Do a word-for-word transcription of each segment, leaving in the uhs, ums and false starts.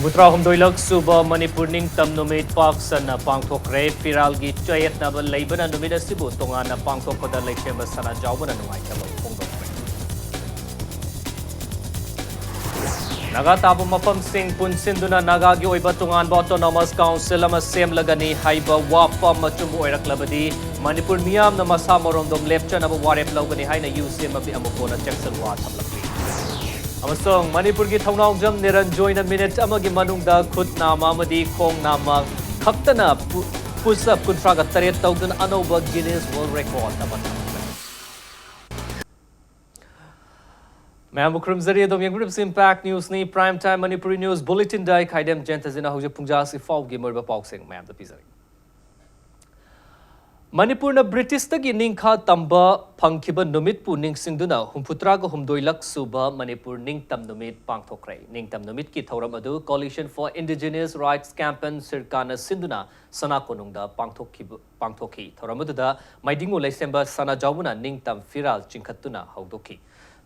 ꯍꯨꯝꯐꯨꯇꯔꯥꯍꯨꯝꯗꯣꯏꯂꯛ ꯁꯨꯕ ꯃꯅꯤꯄꯨꯔ ꯅꯤꯡꯇꯝ ꯅꯨꯃꯤꯠ ꯄꯥꯛ ꯁꯟꯅ ꯄꯥꯡꯊꯣꯛꯈ꯭ꯔꯦ꯫ ꯐꯤꯔꯥꯜꯒꯤ ꯆꯌꯦꯠꯅꯕ ꯂꯩꯕꯅ ꯅꯨꯃꯤꯠ ꯑꯁꯤꯕꯨ ꯇꯣꯉꯥꯟꯅ ꯄꯥꯡꯊꯣꯛꯄꯗ ꯂꯩꯁꯦꯝꯕ ꯁꯅꯥꯖꯥꯎꯕꯅ ꯅꯨꯡꯉꯥꯏꯇꯕ ꯐꯣꯡꯗꯣꯛꯈ꯭ꯔꯦ꯫ ꯅꯥꯒꯥ ꯇꯥꯕ ꯃꯐꯝꯁꯤꯡ ꯄꯨꯟꯁꯤꯟꯗꯨꯅ ꯅꯥꯒꯥꯒꯤ ꯑꯣꯏꯕ ꯇꯣꯉꯥꯟꯕ autonomous council ꯑꯃ ꯁꯦꯝꯂꯒꯅꯤ ꯍꯥꯏꯕ ꯋꯥꯐꯝ ꯑꯆꯨꯝꯕ ꯑꯣꯏꯔꯛꯂꯕꯗꯤ ꯃꯅꯤꯄꯨꯔ ꯃꯤꯌꯥꯝꯅ ꯃꯁꯥ ꯃꯔꯣꯝꯗꯣꯝ ꯂꯦꯞꯆꯅꯕ ꯋꯥꯔꯦꯞ ꯂꯧꯒꯅꯤ ꯍꯥꯏꯅ ꯌꯨ ꯁꯤ ꯑꯦꯝ ꯑꯃꯨꯛ ꯍꯟꯅ ꯆꯦꯛꯁꯤꯟꯋꯥ ꯊꯝꯂꯛꯂꯤ꯫ ꯑꯃꯁꯨꯡ ꯃꯅꯤꯄꯨꯔꯒꯤ ꯊꯧꯅꯥꯎꯖꯝ ꯅꯤꯔꯟꯖꯣꯏꯅ ꯃꯤꯅꯤꯠ ꯑꯃꯒꯤ ꯃꯅꯨꯡꯗ ꯈꯨꯠ ꯅꯥꯝꯃ ꯑꯃꯗꯤ ꯈꯣꯡ ꯅꯥꯝꯃ ꯈꯛꯇꯅ ꯄꯨ-, push up ꯀꯨꯟꯊ꯭ꯔꯥꯒ ꯇꯔꯦꯠ ꯇꯧꯗꯨꯅ ꯑꯅꯧꯕ Guinness World Record ꯑꯃ ꯊꯝꯈ꯭ꯔꯦ꯫ ꯃꯌꯥꯝꯕꯨ ꯈꯨꯔꯨꯝꯖꯔꯤ꯫ ꯑꯗꯣꯝ ꯌꯦꯡꯕꯤꯔꯤꯕꯁꯤ Impact Newsꯅꯤ꯫ Prime Time Manipuri news bulletinꯗ ꯑꯩ ꯈꯥꯏꯗꯦꯝ ꯖꯌꯟꯇꯖꯤꯅ ꯍꯧꯖꯤꯛ ꯄꯨꯡꯖꯥꯁꯤ ꯐꯥꯎꯕꯒꯤ ꯃꯔꯨꯑꯣꯏꯕ ꯄꯥꯎꯁꯤꯡ ꯃꯌꯥꯝꯗ ꯄꯤꯖꯔꯤ꯫ ꯃꯅꯤꯄꯨꯔꯅ ꯕ꯭ꯔꯤꯇꯤꯁꯇꯒꯤ ꯅꯤꯡꯈꯥ ꯇꯝꯕ ꯐꯪꯈꯤꯕ ꯅꯨꯃꯤꯠꯄꯨ ꯅꯤꯡꯁꯤꯡꯗꯨꯅ ꯍꯨꯝꯐꯨꯇꯔꯥꯒ ꯍꯨꯝꯗꯣꯏꯂꯛ ꯁꯨꯕ ꯃꯅꯤꯄꯨꯔ ꯅꯤꯡꯇꯝ ꯅꯨꯃꯤꯠ ꯄꯥꯡꯊꯣꯛꯈ꯭ꯔꯦ꯫ ꯅꯤꯡꯇꯝ ꯅꯨꯃꯤꯠꯀꯤ ꯊꯧꯔꯝ ꯑꯗꯨ Coalition for Indigenous Rights Campaign, ꯁꯤꯔꯀꯥꯅ ꯁꯤꯟꯗꯨꯅ ꯁꯅꯥ ꯀꯣꯅꯨꯡꯗ ꯄꯥꯡꯊꯣꯛꯈꯤꯕ, ꯄꯥꯡꯊꯣꯛꯈꯤ꯫ ꯊꯧꯔꯝ ꯑꯗꯨꯗ ꯃꯥꯏꯗꯤꯡꯉꯨ ꯂꯩꯁꯦꯝꯕ ꯁꯅꯥꯖꯥꯎꯕꯅ ꯅꯤꯡꯇꯝ ꯐꯤꯔꯥꯜ ꯆꯤꯡꯈꯠꯇꯨꯅ ꯍꯧꯗꯣꯛꯈꯤ꯫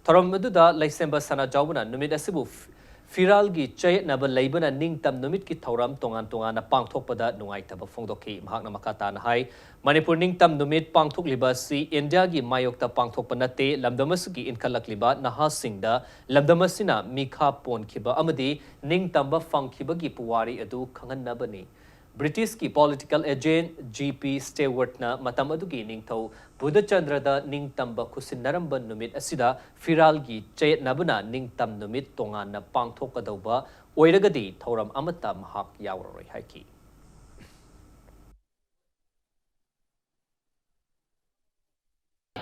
ꯊꯧꯔꯝ ꯑꯗꯨꯗ ꯂꯩꯁꯦꯝꯕ ꯁꯅꯥꯖꯥꯎꯕꯅ ꯅꯨꯃꯤꯠ ꯑꯁꯤꯕꯨ ꯐꯤ-, ꯐꯤꯔꯥꯜꯒꯤ ꯆꯌꯦꯠꯅꯕ ꯂꯩꯕꯅ ꯅꯤꯡꯇꯝ ꯅꯨꯃꯤꯠꯀꯤ ꯊꯧꯔꯝ ꯇꯣꯉꯥꯟ ꯇꯣꯉꯥꯟꯅ ꯄꯥꯡꯊꯣꯛꯄꯗ ꯅꯨꯡꯉꯥꯏꯇꯕ ꯐꯣꯡꯗꯣꯛꯈꯤ꯫ ꯃꯍꯥꯛꯅ ꯃꯈꯥ ꯇꯥꯅ ꯍꯥꯏ, ꯃꯅꯤꯄꯨꯔ ꯅꯤꯡꯇꯝ ꯅꯨꯃꯤꯠ ꯄꯥꯡꯊꯣꯛꯂꯤꯕ ꯑꯁꯤ ꯏꯟꯗꯤꯌꯥꯒꯤ ꯃꯥꯌꯣꯛꯇ ꯄꯥꯡꯊꯣꯛꯄ ꯅꯠꯇꯦ, ꯂꯝꯗꯝ ꯑꯁꯤꯒꯤ ꯏꯟꯈꯠꯂꯛꯂꯤꯕ ꯅꯍꯥꯁꯤꯡꯗ ꯂꯝꯗꯝ ꯑꯁꯤꯅ ꯃꯤꯈꯥ ꯄꯣꯟꯈꯤꯕ ꯑꯃꯗꯤ ꯅꯤꯡꯇꯝꯕ ꯐꯪꯈꯤꯕꯒꯤ ꯄꯨꯋꯥꯔꯤ ꯑꯗꯨ ꯈꯪꯍꯟꯅꯕꯅꯤ꯫ ꯕ꯭ꯔꯤꯇꯤꯁꯀꯤ political agent G P Stewartꯅ ꯃꯇꯝ ꯑꯗꯨꯒꯤ ꯅꯤꯡꯊꯧ ꯕꯨꯙꯆꯟꯗ꯭ꯔꯗ ꯅꯤꯡꯇꯝꯕ ꯈꯨꯠꯁꯤꯟꯅꯔꯝꯕ ꯅꯨꯃꯤꯠ ꯑꯁꯤꯗ ꯐꯤꯔꯥꯜꯒꯤ ꯆꯌꯦꯠꯅꯕꯅ ꯅꯤꯡꯇꯝ ꯅꯨꯃꯤꯠ ꯇꯣꯉꯥꯟꯅ ꯄꯥꯡꯊꯣꯛꯀꯗꯧꯕ ꯑꯣꯏꯔꯒꯗꯤ ꯊꯧꯔꯝ ꯑꯃꯠꯇ ꯃꯍꯥꯛ ꯌꯥꯎꯔꯔꯣꯏ ꯍꯥꯏꯈꯤ꯫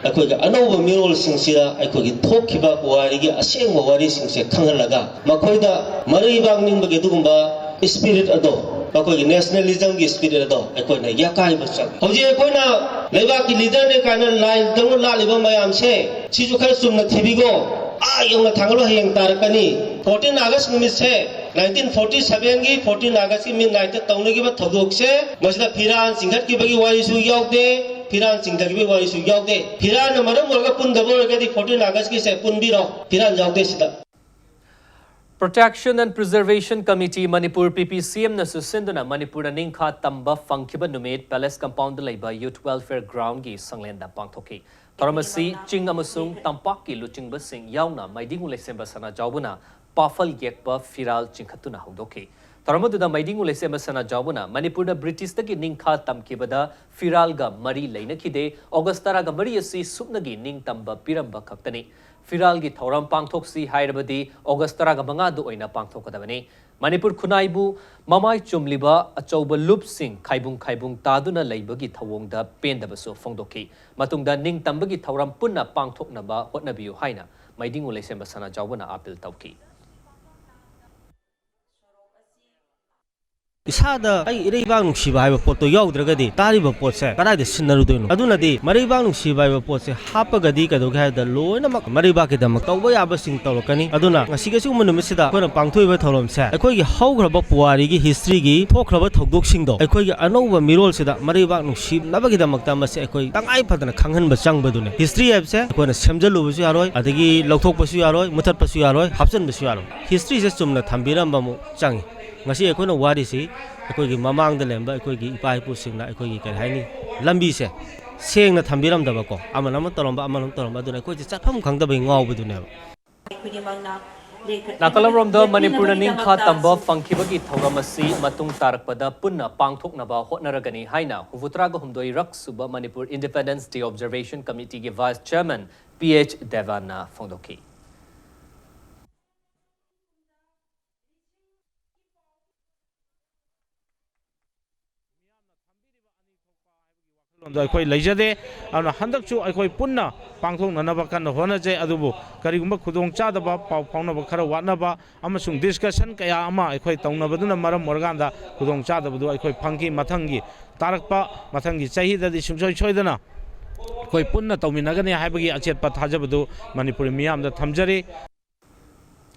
ꯑꯩꯈꯣꯏꯒꯤ ꯑꯅꯧꯕ ꯃꯤꯔꯣꯜꯁꯤꯡꯁꯤꯗ ꯑꯩꯈꯣꯏꯒꯤ ꯊꯣꯛꯈꯤꯕ ꯄꯨꯋꯥꯔꯤꯒꯤ ꯑꯁꯦꯡꯕ ꯋꯥꯔꯤꯁꯤꯡꯁꯦ ꯈꯪꯍꯜꯂꯒ ꯃꯈꯣꯏꯗ ꯃꯔꯩꯕꯥꯛ ꯅꯤꯡꯕꯒꯤ ꯑꯗꯨꯒꯨꯝꯕ spirit ꯑꯗꯣ, ꯃꯈꯣꯏꯒꯤ nationalismꯒꯤ spirit ꯑꯗꯣ ꯑꯩꯈꯣꯏꯅ ꯌꯥꯀꯥꯏꯕ ꯆꯪꯉꯤ꯫ ꯍꯧꯖꯤꯛ ꯑꯩꯈꯣꯏꯅ ꯂꯩꯕꯥꯛꯀꯤ leaderꯅꯦ ꯀꯥꯏꯅ ꯂꯥꯏꯗꯧꯅ ꯂꯥꯠꯂꯤꯕ ꯃꯌꯥꯝꯁꯦ, ꯁꯤꯁꯨ ꯈꯔ ꯆꯨꯝꯅ ꯊꯤꯕꯤꯈꯣ꯫ ꯑꯥ ꯌꯧꯅ ꯊꯥꯡꯒꯠꯂꯨ, ꯍꯌꯦꯡ ꯇꯥꯔꯛꯀꯅꯤ꯫ Fourteen August ꯅꯨꯃꯤꯠꯁꯦ, nineteen forty sevenꯒꯤ fourteen Augustꯀꯤ midnightꯇ ꯇꯧꯅꯈꯤꯕ ꯊꯧꯗꯣꯛꯁꯦ, ꯃꯁꯤꯗ ꯐꯤꯔꯥꯟ ꯆꯤꯡꯈꯠꯈꯤꯕꯒꯤ ꯋꯥꯔꯤꯁꯨ ꯌꯥꯎꯗꯦ, ꯐꯤꯔꯥꯟ ꯆꯤꯡꯊꯈꯤꯕꯒꯤ ꯋꯥꯔꯤꯁꯨ ꯌꯥꯎꯗꯦ꯫ ꯐꯤꯔꯥꯟꯅ ꯃꯔꯝ ꯑꯣꯏꯔꯒ ꯄꯨꯟꯗꯕ ꯑꯣꯏꯔꯒꯗꯤ fourteen Augustꯀꯤꯁꯦ ꯄꯨꯟꯕꯤꯔꯣ, ꯐꯤꯔꯥꯟ ꯌꯥꯎꯗꯦ ꯁꯤꯗ꯫ Protection and Preservation Committee Manipur, P P C M ꯅꯁꯨ ꯁꯤꯟꯗꯨꯅ ꯃꯅꯤꯄꯨꯔꯗ ꯅꯤꯡꯈꯥ ꯇꯝꯕ ꯐꯪꯈꯤꯕ ꯅꯨꯃꯤꯠ Palace Compound ꯗ ꯂꯩꯕ Youth Welfare Ground ꯒꯤ ꯁꯪꯂꯦꯟꯗ ꯄꯥꯡꯊꯣꯛꯈꯤ꯫ ꯊꯧꯔꯝ ꯑꯁꯤ ꯆꯤꯡ ꯑꯃꯁꯨꯡ ꯇꯝꯄꯥꯛꯀꯤ ꯂꯨꯆꯤꯡꯕꯁꯤꯡ ꯌꯥꯎꯅ ꯃꯥꯏꯗꯤꯡꯉꯨ ꯂꯩꯁꯦꯝꯕ ꯁꯅꯥꯖꯥꯎꯕꯅ ꯄꯥꯐꯜ ꯌꯦꯛꯄ ꯐꯤꯔꯥꯜ ꯆꯤꯡꯈꯠꯇꯨꯅ ꯍꯧꯗꯣꯛꯈꯤ꯫ ꯊꯧꯔꯝ ꯑꯗꯨꯗ ꯃꯥꯏꯗꯤꯡꯉꯨ ꯂꯩꯁꯦꯝꯕ ꯁꯅꯥꯖꯥꯎꯕꯅ ꯃꯅꯤꯄꯨꯔꯗ ꯕ꯭ꯔꯤꯇꯤꯁꯇꯒꯤ ꯅꯤꯡꯈꯥ ꯇꯝꯈꯤꯕꯗ ꯐꯤꯔꯥꯜꯒ ꯃꯔꯤ ꯂꯩꯅꯈꯤꯗꯦ, ꯑꯣꯒꯁ ꯇꯔꯥꯒ ꯃꯔꯤ ꯑꯁꯤ ꯁꯨꯞꯅꯒꯤ ꯅꯤꯡꯇꯝꯕ ꯄꯤꯔꯝꯕ ꯈꯛꯇꯅꯤ꯫ ꯐꯤꯔꯥꯜꯒꯤ ꯊꯧꯔꯝ ꯄꯥꯡꯊꯣꯛꯁꯤ ꯍꯥꯏꯔꯕꯗꯤ ꯑꯣꯒꯁ ꯇꯔꯥꯒ ꯃꯉꯥꯗ ꯑꯣꯏꯅ ꯄꯥꯡꯊꯣꯛꯀꯗꯕꯅꯤ꯫ ꯃꯅꯤꯄꯨꯔ ꯈꯨꯟꯅꯥꯏꯕꯨ ꯃꯃꯥꯏ ꯆꯨꯝꯂꯤꯕ ꯑꯆꯧꯕ ꯂꯨꯞꯁꯤꯡ ꯈꯥꯏꯕꯨꯡ ꯈꯥꯏꯕꯨꯡ ꯇꯥꯗꯨꯅ ꯂꯩꯕꯒꯤ ꯊꯧꯑꯣꯡꯗ ꯄꯦꯟꯗꯕꯁꯨ ꯐꯣꯡꯗꯣꯛꯈꯤ꯫ ꯃꯇꯨꯡꯗ ꯅꯤꯡꯇꯝꯕꯒꯤ ꯊꯧꯔꯝ ꯄꯨꯟꯅ ꯄꯥꯡꯊꯣꯛꯅꯕ ꯍꯣꯠꯅꯕꯤꯌꯨ ꯍꯥꯏꯅ ꯃꯥꯏꯗꯤꯡꯉꯨ ꯂꯩꯁꯦꯝꯕ ꯁꯅꯥꯖꯥꯎꯕꯅ ꯑꯥꯄꯤꯜ ꯇꯧꯈꯤ꯫ ꯏꯁꯥꯗ ꯑꯩ ꯏꯔꯩꯕꯥꯛ ꯅꯨꯡꯁꯤꯕ ꯍꯥꯏꯕ ꯄꯣꯠꯇꯣ ꯌꯥꯎꯗ꯭ꯔꯒꯗꯤ ꯇꯥꯔꯤꯕ ꯄꯣꯠꯁꯦ ꯀꯗꯥꯏꯗ ꯁꯤꯟꯅꯔꯨꯗꯣꯏꯅꯣ? ꯑꯗꯨꯅꯗꯤ ꯃꯔꯩꯕꯥꯛ ꯅꯨꯡꯁꯤꯕ ꯍꯥꯏꯕ ꯄꯣꯠꯁꯦ ꯍꯥꯞꯄꯒꯗꯤ ꯀꯩꯗꯧꯒꯦ ꯍꯥꯏꯕꯗ ꯂꯣꯏꯅꯃꯛ ꯃꯔꯩꯕꯥꯛꯀꯤꯗꯃꯛ ꯇꯧꯕ ꯌꯥꯕꯁꯤꯡ ꯇꯧꯔꯛꯀꯅꯤ꯫ ꯑꯗꯨꯅ ꯉꯁꯤꯒꯤ ꯑꯁꯤꯒꯨꯝꯕ ꯅꯨꯃꯤꯠꯁꯤꯗ ꯑꯩꯈꯣꯏꯅ ꯄꯥꯡꯊꯣꯛꯏꯕ ꯊꯧꯔꯝꯁꯦ ꯑꯩꯈꯣꯏꯒꯤ ꯍꯧꯈ꯭ꯔꯕ ꯄꯨꯋꯥꯔꯤꯒꯤ historyꯒꯤ ꯊꯣꯛꯈ꯭ꯔꯕ ꯊꯧꯗꯣꯛꯁꯤꯡꯗꯣ ꯑꯩꯈꯣꯏꯒꯤ ꯑꯅꯧꯕ ꯃꯤꯔꯣꯜꯁꯤꯗ ꯃꯔꯩꯕꯥꯛ ꯅꯨꯡꯁꯤꯅꯕꯒꯤꯗꯃꯛꯇ ꯃꯁꯤ ꯑꯩꯈꯣꯏ ꯇꯉꯥꯏ ꯐꯗꯅ ꯈꯪꯍꯟꯕ ꯆꯪꯕꯗꯨꯅꯦ꯫ History ꯍꯥꯏꯕꯁꯦ ꯑꯩꯈꯣꯏꯅ ꯁꯦꯝꯖꯤꯜꯂꯨꯕꯁꯨ ꯌꯥꯔꯣꯏ, ꯑꯗꯒꯤ ꯂꯧꯊꯣꯛꯄꯁꯨ ꯌꯥꯔꯣꯏ, ꯃꯨꯊꯠꯄꯁꯨ ꯌꯥꯔꯣꯏ, ꯍꯥꯞꯆꯤꯟꯕꯁꯨ ꯌꯥꯔꯣꯏ꯫ Historyꯁꯦ ꯆꯨꯝꯅ ꯊꯝꯕꯤꯔꯝꯕ ꯑꯃꯨꯛ ꯆꯪꯉꯤ꯫ ꯉꯁꯤ ꯑꯩꯈꯣꯏꯅ ꯋꯥꯔꯤꯁꯤ ꯑꯩꯈꯣꯏꯒꯤ ꯃꯃꯥꯡꯗ ꯂꯩꯔꯝꯕ ꯑꯩꯈꯣꯏꯒꯤ ꯏꯄꯥ ꯏꯄꯨꯁꯤꯡꯅ ꯑꯩꯈꯣꯏꯒꯤ ꯀꯔꯤ ꯍꯥꯏꯅꯤ, ꯂꯝꯕꯤꯁꯦ ꯁꯦꯡꯅ ꯊꯝꯕꯤꯔꯝꯗꯕꯀꯣ, ꯑꯃꯅ ꯑꯃ ꯇꯧꯔꯝꯕ, ꯑꯃꯅ ꯑꯃ ꯇꯧꯔꯝꯕ, ꯑꯗꯨꯅ ꯑꯩꯈꯣꯏꯁꯦ ꯆꯠꯐꯝ ꯈꯪꯗꯕꯒꯤ ꯉꯥꯎꯕꯗꯨꯅꯦꯕ꯫ ꯅꯥꯀꯜ ꯑꯃꯔꯣꯝꯗ ꯃꯅꯤꯄꯨꯔꯅ ꯅꯤꯡꯈꯥ ꯇꯝꯕ ꯐꯪꯈꯤꯕꯒꯤ ꯊꯧꯔꯝ ꯑꯁꯤ ꯃꯇꯨꯡ ꯇꯥꯔꯛꯄꯗ ꯄꯨꯟꯅ ꯄꯥꯡꯊꯣꯛꯅꯕ ꯍꯣꯠꯅꯔꯒꯅꯤ ꯍꯥꯏꯅ ꯍꯨꯝꯐꯨꯇꯔꯥꯒ ꯍꯨꯝꯗꯣꯏꯔꯛ ꯁꯨꯕ Manipur Independence Day Observation Committeeꯒꯤ Vice Chairman P H ꯗꯦꯕꯥꯟꯅ ꯐꯣꯡꯗꯣꯛꯈꯤ꯫ ꯂꯣꯟꯗꯣ ꯑꯩꯈꯣꯏ ꯂꯩꯖꯗꯦ꯫ ꯑꯗꯨꯅ ꯍꯟꯗꯛꯁꯨ ꯑꯩꯈꯣꯏ ꯄꯨꯟꯅ ꯄꯥꯡꯊꯣꯛꯅꯅꯕ ꯀꯟꯅ ꯍꯣꯠꯅꯖꯩ꯫ ꯑꯗꯨꯕꯨ ꯀꯔꯤꯒꯨꯝꯕ ꯈꯨꯗꯣꯡꯆꯥꯗꯕ, ꯄꯥꯎ ꯐꯥꯎꯅꯕ ꯈꯔ ꯋꯥꯠꯅꯕ ꯑꯃꯁꯨꯡ discussion ꯀꯌꯥ ꯑꯃ ꯑꯩꯈꯣꯏ ꯇꯧꯅꯕꯗꯨꯅ ꯃꯔꯝ ꯑꯣꯏꯔꯀꯥꯟꯗ ꯈꯨꯗꯣꯡꯆꯥꯗꯕꯗꯨ ꯑꯩꯈꯣꯏ ꯐꯪꯈꯤ꯫ ꯃꯊꯪꯒꯤ ꯇꯥꯔꯛꯄ, ꯃꯊꯪꯒꯤ ꯆꯍꯤꯗꯗꯤ ꯁꯨꯡꯁꯣꯏ ꯁꯣꯏꯗꯅ ꯑꯩꯈꯣꯏ ꯄꯨꯟꯅ ꯇꯧꯃꯤꯟꯅꯒꯅꯤ ꯍꯥꯏꯕꯒꯤ ꯑꯆꯦꯠꯄ ꯊꯥꯖꯕꯗꯨ ꯃꯅꯤꯄꯨꯔꯤ ꯃꯤꯌꯥꯝꯗ ꯊꯝꯖꯔꯤ꯫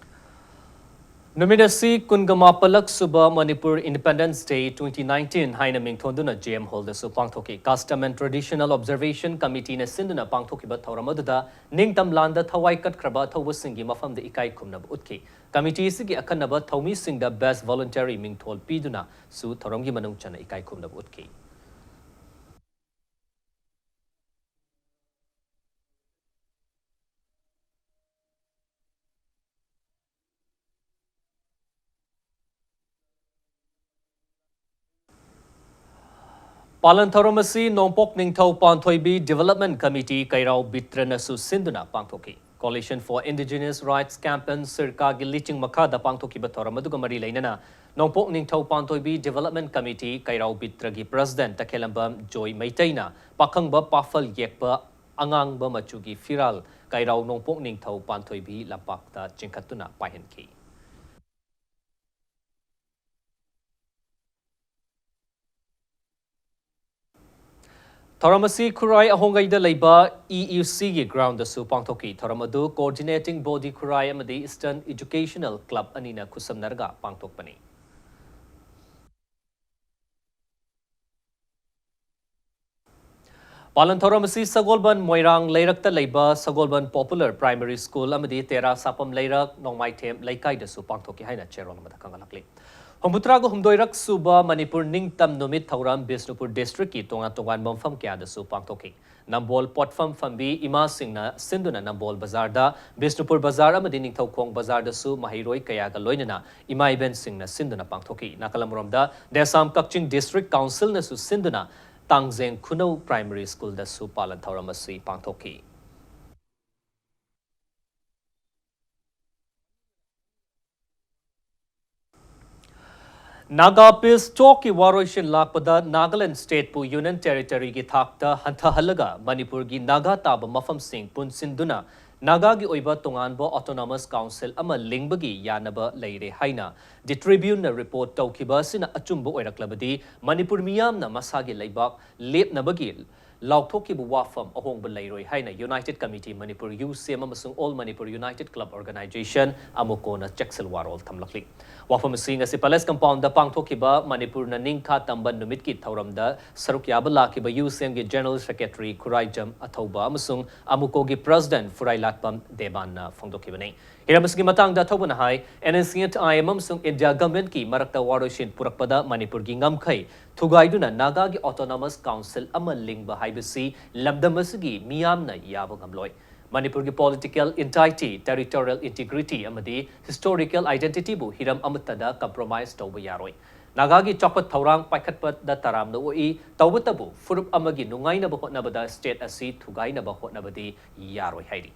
ꯅꯨꯃꯤꯠ ꯑꯁꯤ ꯀꯨꯟꯒ ꯃꯥꯄꯜꯂꯛ ꯁꯨꯕ Manipur Independence Day twenty nineteen ꯍꯥꯏꯅ ꯃꯤꯡꯊꯣꯟꯗꯨꯅ J M Hall ꯗꯁꯨ ꯄꯥꯡꯊꯣꯛꯈꯤ꯫ Custom and Traditional Observation Committee ꯅ ꯁꯤꯟꯗꯨꯅ ꯄꯥꯡꯊꯣꯛꯈꯤꯕ ꯊꯧꯔꯝ ꯑꯗꯨꯗ ꯅꯤꯡꯇꯝ ꯂꯥꯟꯗ ꯊꯋꯥꯏ ꯀꯠꯈ꯭ꯔꯕ ꯑꯊꯧꯕꯁꯤꯡꯒꯤ ꯃꯐꯝꯗ ꯏꯀꯥꯏ ꯈꯨꯝꯅꯕ ꯎꯠꯈꯤ꯫ Committee ꯑꯁꯤꯒꯤ ꯑꯈꯟꯅꯕ ꯊꯧꯃꯤꯁꯤꯡꯗ Best Volunteer ꯃꯤꯡꯊꯣꯜ ꯄꯤꯗꯨꯅꯁꯨ ꯊꯧꯔꯝꯒꯤ ꯃꯅꯨꯡ ꯆꯟꯅ ꯏꯀꯥꯏ ꯈꯨꯝꯅꯕ ꯎꯠꯈꯤ꯫ ꯄꯥꯂꯟ ꯊꯧꯔꯝ ꯑꯁꯤ ꯅꯣꯡꯄꯣꯛ ꯅꯤꯡꯊꯧ ꯄꯥꯟꯊꯣꯏꯕꯤ Development Committee ꯀꯩꯔꯥꯎ ꯕꯤꯇ꯭ꯔꯅꯁꯨ ꯁꯤꯟꯗꯨꯅ ꯄꯥꯡꯊꯣꯛꯈꯤ꯫ Coalition for Indigenous Rights Campaign, ꯁꯤꯔꯀꯥꯒꯤ ꯂꯤꯆꯤꯡ ꯃꯈꯥꯗ ꯄꯥꯡꯊꯣꯛꯈꯤꯕ ꯊꯧꯔꯝ ꯑꯗꯨꯒ ꯃꯔꯤ ꯂꯩꯅꯅ ꯅꯣꯡꯄꯣꯛ ꯅꯤꯡꯊꯧ ꯄꯥꯟꯊꯣꯏꯕꯤ Development Committee ꯀꯩꯔꯥꯎ ꯕꯤꯇ꯭ꯔꯒꯤ President ꯇꯈꯦꯂꯝꯕꯝ ꯖꯣꯏ ꯃꯩꯇꯩꯅ ꯄꯥꯈꯪꯕ ꯄꯥꯐꯜ ꯌꯦꯛꯄ ꯑꯉꯥꯡꯕ ꯃꯆꯨꯒꯤ ꯐꯤꯔꯥꯜ ꯀꯩꯔꯥꯎ ꯅꯣꯡꯄꯣꯛ ꯅꯤꯡꯊꯧ ꯄꯥꯟꯊꯣꯏꯕꯤ ꯂꯝꯄꯥꯛꯇ ꯆꯤꯡꯈꯠꯇꯨꯅ ꯄꯥꯏꯍꯟꯈꯤ꯫ ꯊꯧꯔꯝ ꯑꯁꯤ ꯈꯨꯔꯥꯏ ꯑꯍꯣꯡꯒꯩꯗ ꯂꯩꯕ E U C ꯒꯤ ground ꯗꯁꯨ ꯄꯥꯡꯊꯣꯛꯈꯤ꯫ ꯊꯧꯔꯝ ꯑꯗꯨ Coordinating Body ꯈꯨꯔꯥꯏ ꯑꯃꯗꯤ Eastern Educational Club ꯑꯅꯤꯅ ꯈꯨꯠꯁꯝꯅꯔꯒ ꯄꯥꯡꯊꯣꯛꯄꯅꯤ꯫ ꯄꯥꯂꯟ ꯊꯧꯔꯝ ꯑꯁꯤ ꯁꯒꯣꯜꯕꯟ ꯃꯣꯏꯔꯥꯡ ꯂꯩꯔꯛꯇ ꯂꯩꯕ ꯁꯒꯣꯜꯕꯟ Popular Primary School ꯑꯃꯗꯤ ꯇꯦꯔꯥ ꯁꯥꯄꯝ ꯂꯩꯔꯛ ꯅꯣꯡꯃꯥꯏꯊꯦꯝ ꯂꯩꯀꯥꯏꯗꯁꯨ ꯄꯥꯡꯊꯣꯛꯈꯤ ꯍꯥꯏꯅ ꯆꯦꯔꯣꯜ ꯑꯃꯗ ꯈꯪꯍꯜꯂꯛꯂꯤ꯫ ꯍꯨꯝꯐꯨꯇꯔꯥꯒ ꯍꯨꯝꯗꯣꯏꯔꯛ ꯁꯨꯕ ꯃꯅꯤꯄꯨꯔ ꯅꯤꯡꯇꯝ ꯅꯨꯃꯤꯠ ꯊꯧꯔꯝ ꯕꯤꯁꯅꯨꯄꯨꯔ district ꯀꯤ ꯇꯣꯉꯥꯟ ꯇꯣꯉꯥꯟꯕ ꯃꯐꯝ ꯀꯌꯥꯗꯁꯨ ꯄꯥꯡꯊꯣꯛꯈꯤ꯫ ꯅꯝꯕꯣꯜ ꯄꯣꯠꯐꯝ ꯐꯝꯕꯤ ꯏꯃꯥꯁꯤꯡꯅ ꯁꯤꯟꯗꯨꯅ ꯅꯝꯕꯣꯜ ꯕꯖꯥꯔꯗ, ꯕꯤꯁꯅꯨꯄꯨꯔ ꯕꯖꯥꯔ ꯑꯃꯗꯤ ꯅꯤꯡꯊꯧꯈꯣꯡ ꯕꯖꯥꯔꯗꯁꯨ ꯃꯍꯩꯔꯣꯏ ꯀꯌꯥꯒ ꯂꯣꯏꯅꯅ ꯏꯃꯥ ꯏꯕꯦꯟꯁꯤꯡꯅ ꯁꯤꯟꯗꯨꯅ ꯄꯥꯡꯊꯣꯛꯈꯤ꯫ ꯅꯥꯀꯜ ꯑꯃꯔꯣꯝꯗ ꯗꯦꯁꯥꯝ ꯀꯛꯆꯤꯡ district council ꯅꯁꯨ ꯁꯤꯟꯗꯨꯅ ꯇꯥꯡꯖꯦꯡ ꯈꯨꯅꯧ Primary School ꯗꯁꯨ ꯄꯥꯂꯟ ꯊꯧꯔꯝ ꯑꯁꯤ ꯄꯥꯡꯊꯣꯛꯈꯤ꯫ ꯅꯥꯒꯥ peace talk ꯀꯤ ꯋꯥꯔꯣꯏꯁꯤꯟ ꯂꯥꯛꯄꯗ ꯅꯥꯒꯥꯂꯦꯟ state ꯄꯨ Union Territory ꯒꯤ ꯊꯥꯛꯇ ꯍꯟꯊꯍꯜꯂꯒ ꯃꯅꯤꯄꯨꯔꯒꯤ ꯅꯥꯒꯥ ꯇꯥꯕ ꯃꯐꯝꯁꯤꯡ ꯄꯨꯟꯁꯤꯟꯗꯨꯅ ꯅꯥꯒꯥꯒꯤ ꯑꯣꯏꯕ ꯇꯣꯉꯥꯟꯕ autonomous council ꯑꯃ ꯂꯤꯡꯕꯒꯤ ꯌꯥꯅꯕ ꯂꯩꯔꯦ ꯍꯥꯏꯅ The Tribune ꯅ report ꯇꯧꯈꯤꯕ ꯑꯁꯤꯅ ꯑꯆꯨꯝꯕ ꯑꯣꯏꯔꯛꯂꯕꯗꯤ ꯃꯅꯤꯄꯨꯔ ꯃꯤꯌꯥꯝꯅ ꯃꯁꯥꯒꯤ ꯂꯩꯕꯥꯛ ꯂꯦꯞꯅꯕꯒꯤ ꯂꯥꯎꯊꯣꯛꯈꯤꯕ ꯋꯥꯐꯝ ꯑꯍꯣꯡꯕ ꯂꯩꯔꯣꯏ ꯍꯥꯏꯅ United Committee Manipur, ꯌꯨ ꯁꯤ ꯑꯦꯝ ꯑꯃꯁꯨꯡ All Manipur United Club Organization, ꯑꯃꯨꯀꯣꯅ ꯆꯦꯛꯁꯤꯜ ꯋꯥꯔꯣꯜ ꯊꯝꯂꯛꯂꯤ꯫ ꯋꯥꯐꯝ ꯑꯁꯤ ꯉꯁꯤ Palace Compound ꯗ ꯄꯥꯡꯊꯣꯛꯈꯤꯕ ꯃꯅꯤꯄꯨꯔꯅ ꯅꯤꯡꯈꯥ ꯇꯝꯕ ꯅꯨꯃꯤꯠꯀꯤ ꯊꯧꯔꯝꯗ ꯁꯔꯨꯛ ꯌꯥꯕ ꯂꯥꯛꯈꯤꯕ ꯌꯨ ꯁꯤ ꯑꯦꯝꯒꯤ General Secretary ꯈꯨꯔꯥꯏꯖꯝ ꯑꯊꯧꯕ ꯑꯃꯁꯨꯡ ꯑꯃꯨꯀꯣꯒꯤ President ꯐꯨꯔꯥꯏꯂꯥꯠꯄꯝ ꯗꯦꯕꯥꯟꯅ ꯐꯣꯡꯗꯣꯛꯈꯤꯕꯅꯤ꯫ ꯍꯤꯔꯝ ꯑꯁꯤꯒꯤ ꯃꯇꯥꯡꯗ ꯑꯊꯧꯕꯅ ꯍꯥꯏ, N N C N I M ꯑꯃꯁꯨꯡ ꯏꯟꯗꯤꯌꯥ ꯒꯚꯔꯟꯃꯦꯟꯠꯀꯤ ꯃꯔꯛꯇ ꯋꯥꯔꯣꯏꯁꯤꯟ ꯄꯨꯔꯛꯄꯗ ꯃꯅꯤꯄꯨꯔꯒꯤ ꯉꯝꯈꯩ ꯊꯨꯒꯥꯏꯗꯨꯅ ꯅꯥꯒꯥꯒꯤ autonomous council ꯑꯃ ꯂꯤꯡꯕ ꯍꯥꯏꯕꯁꯤ ꯂꯝꯗꯝ ꯑꯁꯤꯒꯤ ꯃꯤꯌꯥꯝꯅ ꯌꯥꯕ ꯉꯝꯂꯣꯏ꯫ ꯃꯅꯤꯄꯨꯔꯒꯤ political entity, territorial integrity ꯑꯃꯗꯤ historical identity ꯕꯨ ꯍꯤꯔꯝ ꯑꯃꯠꯇꯗ compromise ꯇꯧꯕ ꯌꯥꯔꯣꯏ꯫ ꯅꯥꯒꯥꯒꯤ ꯆꯥꯎꯈꯠ ꯊꯧꯔꯥꯡ ꯄꯥꯏꯈꯠꯄꯗ ꯇꯔꯥꯝꯅ ꯑꯣꯛꯏ, ꯇꯧꯕꯇꯕꯨ ꯐꯨꯔꯨꯞ ꯑꯃꯒꯤ ꯅꯨꯡꯉꯥꯏꯅꯕ ꯍꯣꯠꯅꯕꯗ state ꯑꯁꯤ ꯊꯨꯒꯥꯏꯅꯕ ꯍꯣꯠꯅꯕꯗꯤ ꯌꯥꯔꯣꯏ ꯍꯥꯏꯔꯤ꯫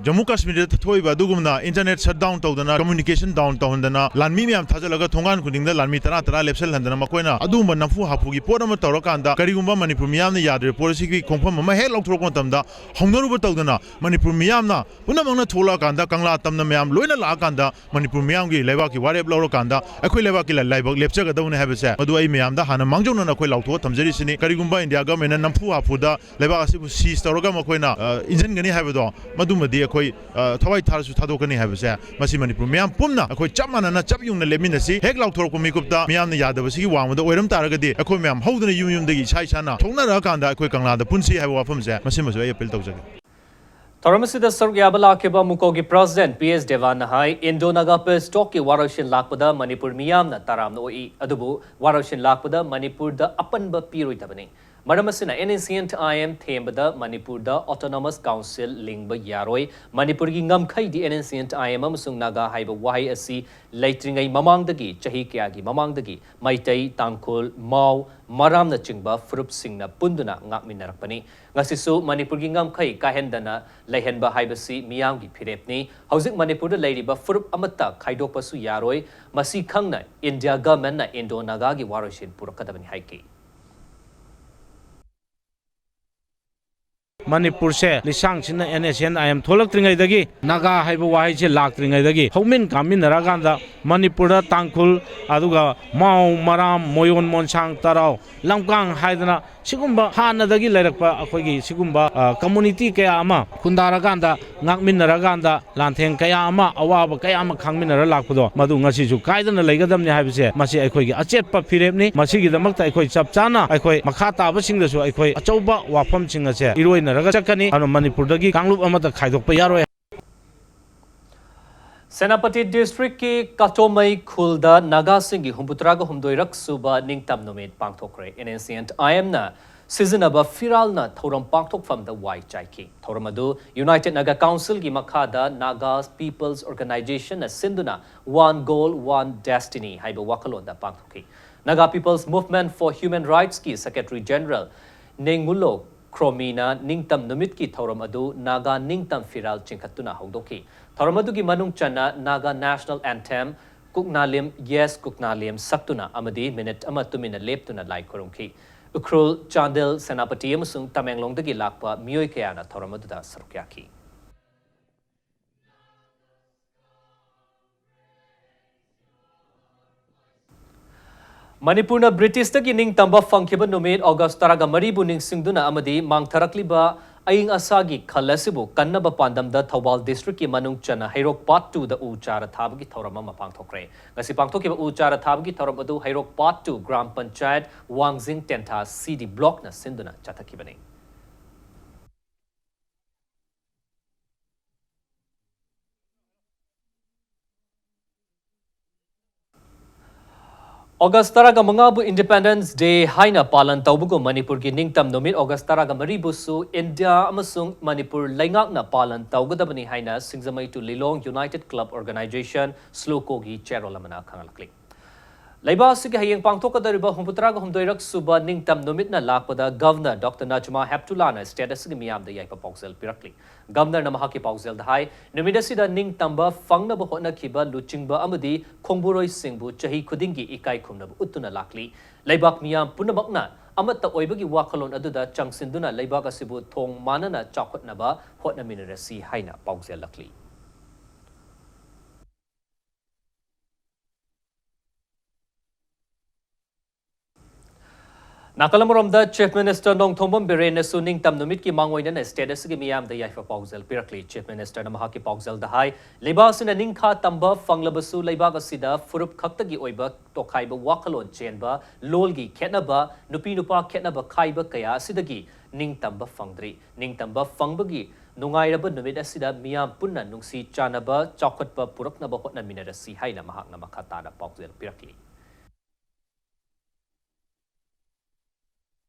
ꯖꯝꯃꯨ ꯀꯥꯁꯃꯤꯔꯗ ꯊꯣꯛꯏꯕ ꯑꯗꯨꯒꯨꯝꯅ internet shutdown ꯇꯧꯗꯅ, communication down ꯇꯧꯍꯟꯗꯅ, ꯂꯥꯟꯃꯤ ꯃꯌꯥꯝ ꯊꯥꯖꯤꯜꯂꯒ ꯊꯣꯡꯒꯥꯟ ꯈꯨꯗꯤꯡꯗ ꯂꯥꯟꯃꯤ ꯇꯔꯥ ꯇꯔꯥ ꯂꯦꯞꯁꯤꯜꯍꯟꯗꯅ, ꯃꯈꯣꯏꯅ ꯑꯗꯨꯒꯨꯝꯕ ꯅꯝꯐꯨ ꯍꯥꯐꯨꯒꯤ ꯄꯣꯠ ꯑꯃ ꯇꯧꯔꯀꯥꯟꯗ, ꯀꯔꯤꯒꯨꯝꯕ ꯃꯅꯤꯄꯨꯔ ꯃꯤꯌꯥꯝꯅ ꯌꯥꯗ꯭ꯔꯤꯕ ꯄꯣꯠ ꯑꯁꯤꯒꯤ ꯈꯣꯡꯐꯝ ꯑꯃ ꯍꯦꯛ ꯂꯧꯊꯣꯔꯛꯄ ꯃꯇꯝꯗ, ꯍꯧꯅꯔꯨꯕ ꯇꯧꯗꯅ, ꯃꯅꯤꯄꯨꯔ ꯃꯤꯌꯥꯝꯅ ꯄꯨꯝꯅꯃꯛꯅ ꯊꯣꯛꯂꯛꯑꯀꯥꯟꯗ, ꯀꯪꯂꯥ ꯇꯝꯅ ꯃꯌꯥꯝ ꯂꯣꯏꯅ ꯂꯥꯛꯑꯀꯥꯟꯗ, ꯃꯅꯤꯄꯨꯔ ꯃꯤꯌꯥꯝꯒꯤ ꯂꯩꯕꯥꯛꯀꯤ ꯋꯥꯔꯦꯞ ꯂꯧꯔꯀꯥꯟꯗ, ꯑꯩꯈꯣꯏ ꯂꯩꯕꯥꯛꯀꯤ ꯂꯥꯏꯕꯛ ꯂꯦꯞꯆꯒꯗꯕꯅꯤ ꯍꯥꯏꯕꯁꯦ, ꯃꯗꯨ ꯑꯩ ꯃꯌꯥꯝꯗ ꯍꯥꯟꯅ ꯃꯥꯡꯖꯧꯅꯅ ꯑꯩꯈꯣꯏ ꯂꯥꯎꯊꯣꯛꯑ ꯊꯝꯖꯔꯤꯁꯤꯅꯤ꯫ ꯀꯔꯤꯒꯨꯝꯕ ꯏꯟꯗꯤꯌꯥ ꯒꯚꯔꯟꯃꯦꯟꯠꯅ ꯅꯝꯐꯨ ꯍꯥꯐꯨꯗ ꯂꯩꯕꯥꯛ ꯑꯁꯤꯕꯨ seize ꯇꯧꯔꯒ ꯃꯈꯣꯏꯅ, ꯑ, ꯏꯟꯁꯤꯟꯒꯅꯤ ꯍꯥꯏꯕꯗꯣ, ꯃꯗꯨꯃꯗꯤ ꯑꯩꯈꯣꯏ, ꯑ, ꯊꯋꯥꯏ ꯊꯥꯔꯁꯨ ꯊꯥꯗꯣꯛꯀꯅꯤ ꯍꯥꯏꯕꯁꯦ, ꯃꯁꯤ ꯃꯅꯤꯄꯨꯔ ꯃꯤꯌꯥꯝ ꯄꯨꯝꯅ ꯑꯩꯈꯣꯏ ꯆꯞ ꯃꯥꯟꯅꯅ ꯆꯞ ꯌꯨꯡꯅ ꯂꯦꯞꯃꯤꯟꯅꯁꯤ꯫ ꯍꯦꯛ ꯂꯥꯎꯊꯣꯔꯛꯄ ꯃꯤꯀꯨꯞꯇ ꯃꯤꯌꯥꯝꯅ ꯌꯥꯗꯕꯁꯤꯒꯤ ꯋꯥꯡꯃꯗ ꯑꯣꯏꯔꯝ ꯇꯥꯔꯒꯗꯤ, ꯑꯩꯈꯣꯏ ꯃꯌꯥꯝ ꯍꯧꯗꯅ ꯌꯨꯝ ꯌꯨꯝꯗꯒꯤ ꯏꯁꯥ ꯏꯁꯥꯅ ꯊꯣꯛꯅꯔꯛꯑꯀꯥꯟꯗ ꯑꯩꯈꯣꯏ ꯀꯪꯂꯥꯗ ꯄꯨꯟꯁꯤ ꯍꯥꯏꯕ ꯋꯥꯐꯝꯁꯦ, ꯃꯁꯤꯃꯁꯨ ꯑꯩ appeal ꯇꯧꯖꯒꯦ꯫ ꯊꯧꯔꯝ ꯑꯁꯤꯗ ꯁꯔꯨꯛ ꯌꯥꯕ ꯂꯥꯛꯈꯤꯕ ꯃꯨꯀꯣꯒꯤ President ꯄꯤ ꯑꯦꯁ ꯗꯦꯕꯥꯟꯅ ꯍꯥꯏ, Indo Naga peace talk ꯀꯤ ꯋꯥꯔꯣꯏꯁꯤꯟ ꯂꯥꯛꯄꯗ ꯃꯅꯤꯄꯨꯔ ꯃꯤꯌꯥꯝꯅ ꯇꯔꯥꯝꯅ ꯑꯣꯛꯏ, ꯑꯗꯨꯕꯨ ꯋꯥꯔꯣꯏꯁꯤꯟ ꯂꯥꯛꯄꯗ ꯃꯅꯤꯄꯨꯔꯗ ꯑꯄꯟꯕ ꯄꯤꯔꯣꯏꯗꯕꯅꯤ꯫ ꯃꯔꯝ ꯑꯁꯤꯅ, N N C N I M ꯊꯦꯝꯕꯗ ꯃꯅꯤꯄꯨꯔꯗ autonomous council ꯂꯤꯡꯕ ꯌꯥꯔꯣꯏ꯫ ꯃꯅꯤꯄꯨꯔꯒꯤ ꯉꯝꯈꯩꯗꯤ N N C N I M ꯑꯃꯁꯨꯡ ꯅꯥꯒꯥ ꯍꯥꯏꯕ ꯋꯥꯍꯩ ꯑꯁꯤ ꯂꯩꯇ꯭ꯔꯤꯉꯩ ꯃꯃꯥꯡꯗꯒꯤ, ꯆꯍꯤ ꯀꯌꯥꯒꯤ ꯃꯃꯥꯡꯗꯒꯤ ꯃꯩꯇꯩ, ꯇꯥꯡꯈꯨꯜ, ꯃꯥꯎ, ꯃꯔꯥꯝꯅꯆꯤꯡꯕ ꯐꯨꯔꯨꯞꯁꯤꯡꯅ ꯄꯨꯟꯗꯨꯅ ꯉꯥꯛꯃꯤꯟꯅꯔꯛꯄꯅꯤ꯫ ꯉꯁꯤꯁꯨ ꯃꯅꯤꯄꯨꯔꯒꯤ ꯉꯝꯈꯩ ꯀꯥꯏꯍꯟꯗꯅ ꯂꯩꯍꯟꯕ ꯍꯥꯏꯕꯁꯤ ꯃꯤꯌꯥꯝꯒꯤ ꯐꯤꯔꯦꯞꯅꯤ꯫ ꯍꯧꯖꯤꯛ ꯃꯅꯤꯄꯨꯔꯗ ꯂꯩꯔꯤꯕ ꯐꯨꯔꯨꯞ ꯑꯃꯠꯇ ꯈꯥꯏꯗꯣꯛꯄꯁꯨ ꯌꯥꯔꯣꯏ꯫ ꯃꯁꯤ ꯈꯪꯅ ꯏꯟꯗꯤꯌꯥ ꯒꯚꯔꯟꯃꯦꯟꯠꯅ ꯏꯟꯗꯣ ꯅꯥꯒꯥꯒꯤ ꯋꯥꯔꯣꯏꯁꯤꯟ ꯄꯨꯔꯛꯀꯗꯕꯅꯤ ꯍꯥꯏꯈꯤ꯫ ꯃꯅꯤꯄꯨꯔꯁꯦ ꯂꯤꯁꯥꯡꯁꯤꯟꯅ N S N I M ꯊꯣꯛꯂꯛꯇ꯭ꯔꯤꯉꯩꯗꯒꯤ, ꯅꯥꯒꯥ ꯍꯥꯏꯕ ꯋꯥꯍꯩꯁꯦ ꯂꯥꯛꯇ꯭ꯔꯤꯉꯩꯗꯒꯤ ꯍꯧꯃꯤꯟ ꯀꯥꯃꯤꯟꯅꯔꯀꯥꯟꯗ ꯃꯅꯤꯄꯨꯔꯗ ꯇꯥꯡꯈꯨꯜ, ꯑꯗꯨꯒ ꯃꯥꯎ, ꯃꯔꯥꯝ, ꯃꯣꯌꯣꯟ, ꯃꯣꯟꯁꯥꯡ, ꯇꯔꯥꯎ, ꯂꯝꯀꯥꯡ ꯍꯥꯏꯗꯅ ꯁꯤꯒꯨꯝꯕ ꯍꯥꯟꯅꯗꯒꯤ ꯂꯩꯔꯛꯄ ꯑꯩꯈꯣꯏꯒꯤ ꯁꯤꯒꯨꯝꯕ, ꯑ, ꯀꯝꯃꯨꯅꯤꯇꯤ ꯀꯌꯥ ꯑꯃ ꯈꯨꯟꯗꯥꯔꯀꯥꯟꯗ, ꯉꯥꯛꯃꯤꯟꯅꯔꯀꯥꯟꯗ, ꯂꯥꯟꯊꯦꯡ ꯀꯌꯥ ꯑꯃ, ꯑꯋꯥꯕ ꯀꯌꯥ ꯑꯃ ꯈꯥꯡꯃꯤꯟꯅꯔ ꯂꯥꯛꯄꯗꯣ, ꯃꯗꯨ ꯉꯁꯤꯁꯨ ꯀꯥꯏꯗꯅ ꯂꯩꯒꯗꯕꯅꯤ ꯍꯥꯏꯕꯁꯦ, ꯃꯁꯤ ꯑꯩꯈꯣꯏꯒꯤ ꯑꯆꯦꯠꯄ ꯐꯤꯔꯦꯞꯅꯤ꯫ ꯃꯁꯤꯒꯤꯗꯃꯛꯇ ꯑꯩꯈꯣꯏ ꯆꯞ ꯆꯥꯅ ꯑꯩꯈꯣꯏ ꯃꯈꯥ ꯇꯥꯕꯁꯤꯡꯗꯁꯨ ꯑꯩꯈꯣꯏ ꯑꯆꯧꯕ ꯋꯥꯐꯝꯁꯤꯡ ꯑꯁꯦ ꯏꯔꯣꯏꯅꯔꯒ ꯆꯠꯀꯅꯤ꯫ ꯑꯗꯨꯅ ꯃꯅꯤꯄꯨꯔꯗꯒꯤ ꯀꯥꯡꯂꯨꯞ ꯑꯃꯠꯇ ꯈꯥꯏꯗꯣꯛꯄ ꯌꯥꯔꯣꯏ꯫ ꯁꯦꯅꯥꯄꯇꯤ ꯗꯤꯁꯇ꯭ꯔꯤꯛꯀꯤ ꯀꯥꯇꯣꯃꯩ ꯈꯨꯜꯗ ꯅꯥꯒꯥꯁꯤꯡꯒꯤ ꯍꯨꯝꯐꯨꯇꯔꯥꯒ ꯍꯨꯝꯗꯣꯏꯔꯛ ꯁꯨꯕ ꯅꯤꯡꯇꯝ ꯅꯨꯃꯤꯠ ꯄꯥꯡꯊꯣꯛꯈ꯭ꯔꯦ꯫ ꯑꯦꯟ ꯑꯦꯟ ꯁꯤ ꯑꯦꯟ ꯑꯥꯏ ꯑꯦꯝꯅ ꯁꯤꯖꯤꯟꯅꯕ ꯐꯤꯔꯥꯜꯅ ꯊꯧꯔꯝ ꯄꯥꯡꯊꯣꯛꯐꯝꯗ ꯋꯥꯏ ꯆꯥꯏꯈꯤ꯫ ꯊꯧꯔꯝ ꯑꯗꯨ ꯌꯨꯅꯥꯏꯇꯦꯗ ꯅꯥꯒꯥ ꯀꯥꯎꯟꯁꯤꯜꯒꯤ ꯃꯈꯥꯗ ꯅꯥꯒꯥ ꯄꯤꯄꯜꯁ ꯑꯣꯔꯒꯅꯥꯏꯖꯦꯁꯟꯅ ꯁꯤꯟꯗꯨꯅ One Goal, One Destiny ꯍꯥꯏꯕ ꯋꯥꯈꯜꯂꯣꯟꯗ ꯄꯥꯡꯊꯣꯛꯈꯤ꯫ Naga peoples movement for human ꯔꯥꯏꯠꯁꯀꯤ ꯁꯦꯀ꯭ꯔꯦꯇꯔꯤ ꯖꯦꯅꯔꯦꯜ ꯅꯦꯡꯉꯨꯂꯣ ꯈ꯭ꯔꯣꯃꯤꯅ ꯅꯤꯡꯇꯝ ꯅꯨꯃꯤꯠꯀꯤ ꯊꯧꯔꯝ ꯑꯗꯨ ꯅꯥꯒꯥ ꯅꯤꯡꯇꯝ ꯐꯤꯔꯥꯜ ꯆꯤꯡꯈꯠꯇꯨꯅ ꯍꯧꯗꯣꯛꯈꯤ꯫ ꯊꯧꯔꯝ ꯑꯗꯨꯒꯤ ꯃꯅꯨꯡ ꯆꯟꯅ ꯅꯥꯒꯥ ꯅꯦꯁꯅꯦꯜ ꯑꯦꯟꯊꯦꯝ ꯀꯨꯛꯅꯥꯂꯤꯝ ꯌꯦꯁ ꯀꯨꯛꯅꯥꯂꯤꯝ ꯁꯛꯇꯨꯅ ꯑꯃꯗꯤ ꯃꯤꯅꯤꯠ ꯑꯃ ꯇꯨꯃꯤꯟꯅ ꯂꯦꯞꯇꯨꯅ ꯂꯥꯏ ꯈꯨꯔꯨꯝꯈꯤ꯫ ꯎꯈ꯭ꯔꯨꯜ, ꯆꯥꯟꯗꯦꯜ, ꯁꯦꯅꯥꯄꯇꯤ ꯑꯃꯁꯨꯡ ꯇꯃꯦꯡꯂꯣꯡꯗꯒꯤ ꯂꯥꯛꯄ ꯃꯤꯑꯣꯏ ꯀꯌꯥꯅ ꯊꯧꯔꯝ ꯑꯗꯨꯗ ꯁꯔꯨꯛ ꯌꯥꯈꯤ꯫ ꯃꯅꯤꯄꯨꯔꯅ ꯕ꯭ꯔꯤꯇꯤꯁꯇꯒꯤ ꯅꯤꯡꯇꯝꯕ ꯐꯪꯈꯤꯕ ꯅꯨꯃꯤꯠ ꯑꯣꯒꯁ ꯇꯔꯥꯒ ꯃꯔꯤꯕꯨ ꯅꯤꯡꯁꯤꯡꯗꯨꯅ ꯑꯃꯗꯤ ꯃꯥꯡꯊꯔꯛꯂꯤꯕ ꯑꯏꯪ ꯑꯁꯥꯒꯤ ꯈꯜ ꯑꯁꯤꯕꯨ ꯀꯟꯅꯕ ꯄꯥꯟꯗꯝꯗ ꯊꯧꯕꯥꯜ ꯗꯤꯁꯇ꯭ꯔꯤꯛꯀꯤ ꯃꯅꯨꯡ ꯆꯟꯅ ꯍꯩꯔꯣꯛ ꯄꯥꯔꯠ ꯇꯨꯗ ꯎ ꯆꯥꯔ ꯊꯥꯕꯒꯤ ꯊꯧꯔꯝ ꯑꯃ ꯄꯥꯡꯊꯣꯛꯈ꯭ꯔꯦ꯫ ꯉꯁꯤ ꯄꯥꯡꯊꯣꯛꯈꯤꯕ ꯎ ꯆꯥꯔ ꯊꯥꯕꯒꯤ ꯊꯧꯔꯝ ꯑꯗꯨ ꯍꯩꯔꯣꯛ ꯄꯥꯔꯠ ꯇꯨ ꯒ꯭ꯔꯥꯝ ꯄꯟꯆꯥꯌꯠ ꯋꯥꯡꯖꯤꯡ ꯇꯦꯟꯊꯥ ꯁꯤ ꯗꯤ ꯕ꯭ꯂꯣꯛꯅ ꯁꯤꯟꯗꯨꯅ ꯆꯠꯊꯈꯤꯕꯅꯤ꯫ ꯑꯣꯒꯁ ꯇꯔꯥꯒ ꯃꯉꯥꯕꯨ ꯏꯟꯗꯤꯄꯦꯟꯗꯦꯟꯁ ꯗꯦ ꯍꯥꯏꯅ ꯄꯥꯂꯟ ꯇꯧꯕꯒꯨꯝ, ꯃꯅꯤꯄꯨꯔꯒꯤ ꯅꯤꯡꯇꯝ ꯅꯨꯃꯤꯠ ꯑꯣꯒꯁ ꯇꯔꯥꯒ ꯃꯔꯤꯕꯨꯁꯨ ꯏꯟꯗꯤꯌꯥ ꯑꯃꯁꯨꯡ ꯃꯅꯤꯄꯨꯔ ꯂꯩꯉꯥꯛꯅ ꯄꯥꯂꯟ ꯇꯧꯒꯗꯕꯅꯤ ꯍꯥꯏꯅ ꯁꯤꯡꯖꯃꯩ ꯇꯨ ꯂꯤꯂꯣꯡ ꯌꯨꯅꯥꯏꯇꯦꯗ ꯀ꯭ꯂꯕ ꯑꯣꯔꯒꯅꯥꯏꯖꯦꯁꯟ, ꯁ꯭ꯂꯨꯀꯣꯒꯤ ꯆꯦꯔꯣꯜ ꯑꯃꯅ ꯈꯪꯍꯜꯂꯛꯂꯤ꯫ ꯂꯩꯕꯥꯛ ꯑꯁꯤꯒꯤ ꯍꯌꯦꯡ ꯄꯥꯡꯊꯣꯛꯀꯗꯧꯔꯤꯕ ꯍꯨꯝꯐꯨꯇꯔꯥꯒ ꯍꯨꯝꯗꯣꯏꯔꯛ ꯁꯨꯕ ꯅꯤꯡꯇꯝ ꯅꯨꯃꯤꯠꯅ ꯂꯥꯛꯄꯗ ꯒꯚꯔꯅꯔ ꯗꯣꯛꯇꯔ ꯅꯖꯃꯥ ꯍꯦꯞꯇꯨꯂꯥꯅ ꯁ꯭ꯇꯦꯠ ꯑꯁꯤꯒꯤ ꯃꯤꯌꯥꯝꯗ ꯌꯥꯏꯐ ꯄꯥꯎꯖꯦꯜ ꯄꯤꯔꯛꯂꯤ꯫ ꯒꯚꯔꯅꯔꯅ ꯃꯍꯥꯛꯀꯤ ꯄꯥꯎꯖꯦꯜꯗ ꯍꯥꯏ, ꯅꯨꯃꯤꯠ ꯑꯁꯤꯗ ꯅꯤꯡꯇꯝꯕ ꯐꯪꯅꯕ ꯍꯣꯠꯅꯈꯤꯕ ꯂꯨꯆꯤꯡꯕ ꯑꯃꯗꯤ ꯈꯣꯡꯕꯨꯔꯣꯏꯁꯤꯡꯕꯨ ꯆꯍꯤ ꯈꯨꯗꯤꯡꯒꯤ ꯏꯀꯥꯏ ꯈꯨꯝꯅꯕ ꯎꯠꯇꯨꯅ ꯂꯥꯛꯂꯤ꯫ ꯂꯩꯕꯥꯛ ꯃꯤꯌꯥꯝ ꯄꯨꯝꯅꯃꯛꯅ ꯑꯃꯠꯇ ꯑꯣꯏꯕꯒꯤ ꯋꯥꯈꯜꯂꯣꯟ ꯑꯗꯨꯗ ꯆꯪꯁꯤꯟꯗꯨꯅ ꯂꯩꯕꯥꯛ ꯑꯁꯤꯕꯨ ꯊꯣꯡ ꯃꯥꯟꯅꯅ ꯆꯥꯎꯈꯠꯅꯕ ꯍꯣꯠꯅꯃꯤꯟꯅꯔꯁꯤ ꯍꯥꯏꯅ ꯄꯥꯎꯖꯦꯜꯂꯛꯂꯤ꯫ ꯅꯥꯀꯜ ꯑꯃꯔꯣꯝꯗ, Chief Minister ꯅꯣꯡꯊꯣꯝꯕꯝ ꯕꯤꯔꯦꯟꯅꯁꯨ ꯅꯤꯡꯇꯝ ꯅꯨꯃꯤꯠꯀꯤ ꯃꯥꯡꯑꯣꯏꯅꯅ state ꯑꯁꯤꯒꯤ ꯃꯤꯌꯥꯝꯗ ꯌꯥꯏꯐ ꯄꯥꯎꯖꯦꯜ ꯄꯤꯔꯛꯂꯤ꯫ Chief Minister ꯅ ꯃꯍꯥꯛꯀꯤ ꯄꯥꯎꯖꯦꯜꯗ ꯍꯥꯏ, ꯂꯩꯕꯥꯛ ꯑꯁꯤꯅ ꯅꯤꯡꯈꯥ ꯇꯝꯕ ꯐꯪꯂꯕꯁꯨ, ꯂꯩꯕꯥꯛ ꯑꯁꯤꯗ ꯐꯨꯔꯨꯞ ꯈꯛꯇꯒꯤ ꯑꯣꯏꯕ ꯇꯣꯈꯥꯏꯕ ꯋꯥꯈꯜꯂꯣꯟ ꯆꯦꯟꯕ, ꯂꯣꯜꯒꯤ ꯈꯦꯠꯅꯕ, ꯅꯨꯄꯤ ꯅꯨꯄꯥ ꯈꯦꯠꯅꯕ ꯈꯥꯏꯕ ꯀꯌꯥ ꯑꯁꯤꯗꯒꯤ ꯅꯤꯡꯇꯝꯕ ꯐꯪꯗ꯭ꯔꯤ꯫ ꯅꯤꯡꯇꯝꯕ ꯐꯪꯕꯒꯤ ꯅꯨꯡꯉꯥꯏꯔꯕ ꯅꯨꯃꯤꯠ ꯑꯁꯤꯗ ꯃꯤꯌꯥꯝ ꯄꯨꯟꯅ ꯅꯨꯡꯁꯤ ꯆꯥꯟꯅꯕ, ꯆꯥꯎꯈꯠꯄ ꯄꯨꯔꯛꯅꯕ ꯍꯣꯠꯅꯃꯤꯟꯅꯔꯁꯤ ꯍꯥꯏꯅ ꯃꯍꯥꯛꯅ ꯃꯈꯥ ꯇꯥꯅ ꯄꯥꯎꯖꯦꯜ ꯄꯤꯔꯛꯂꯤ꯫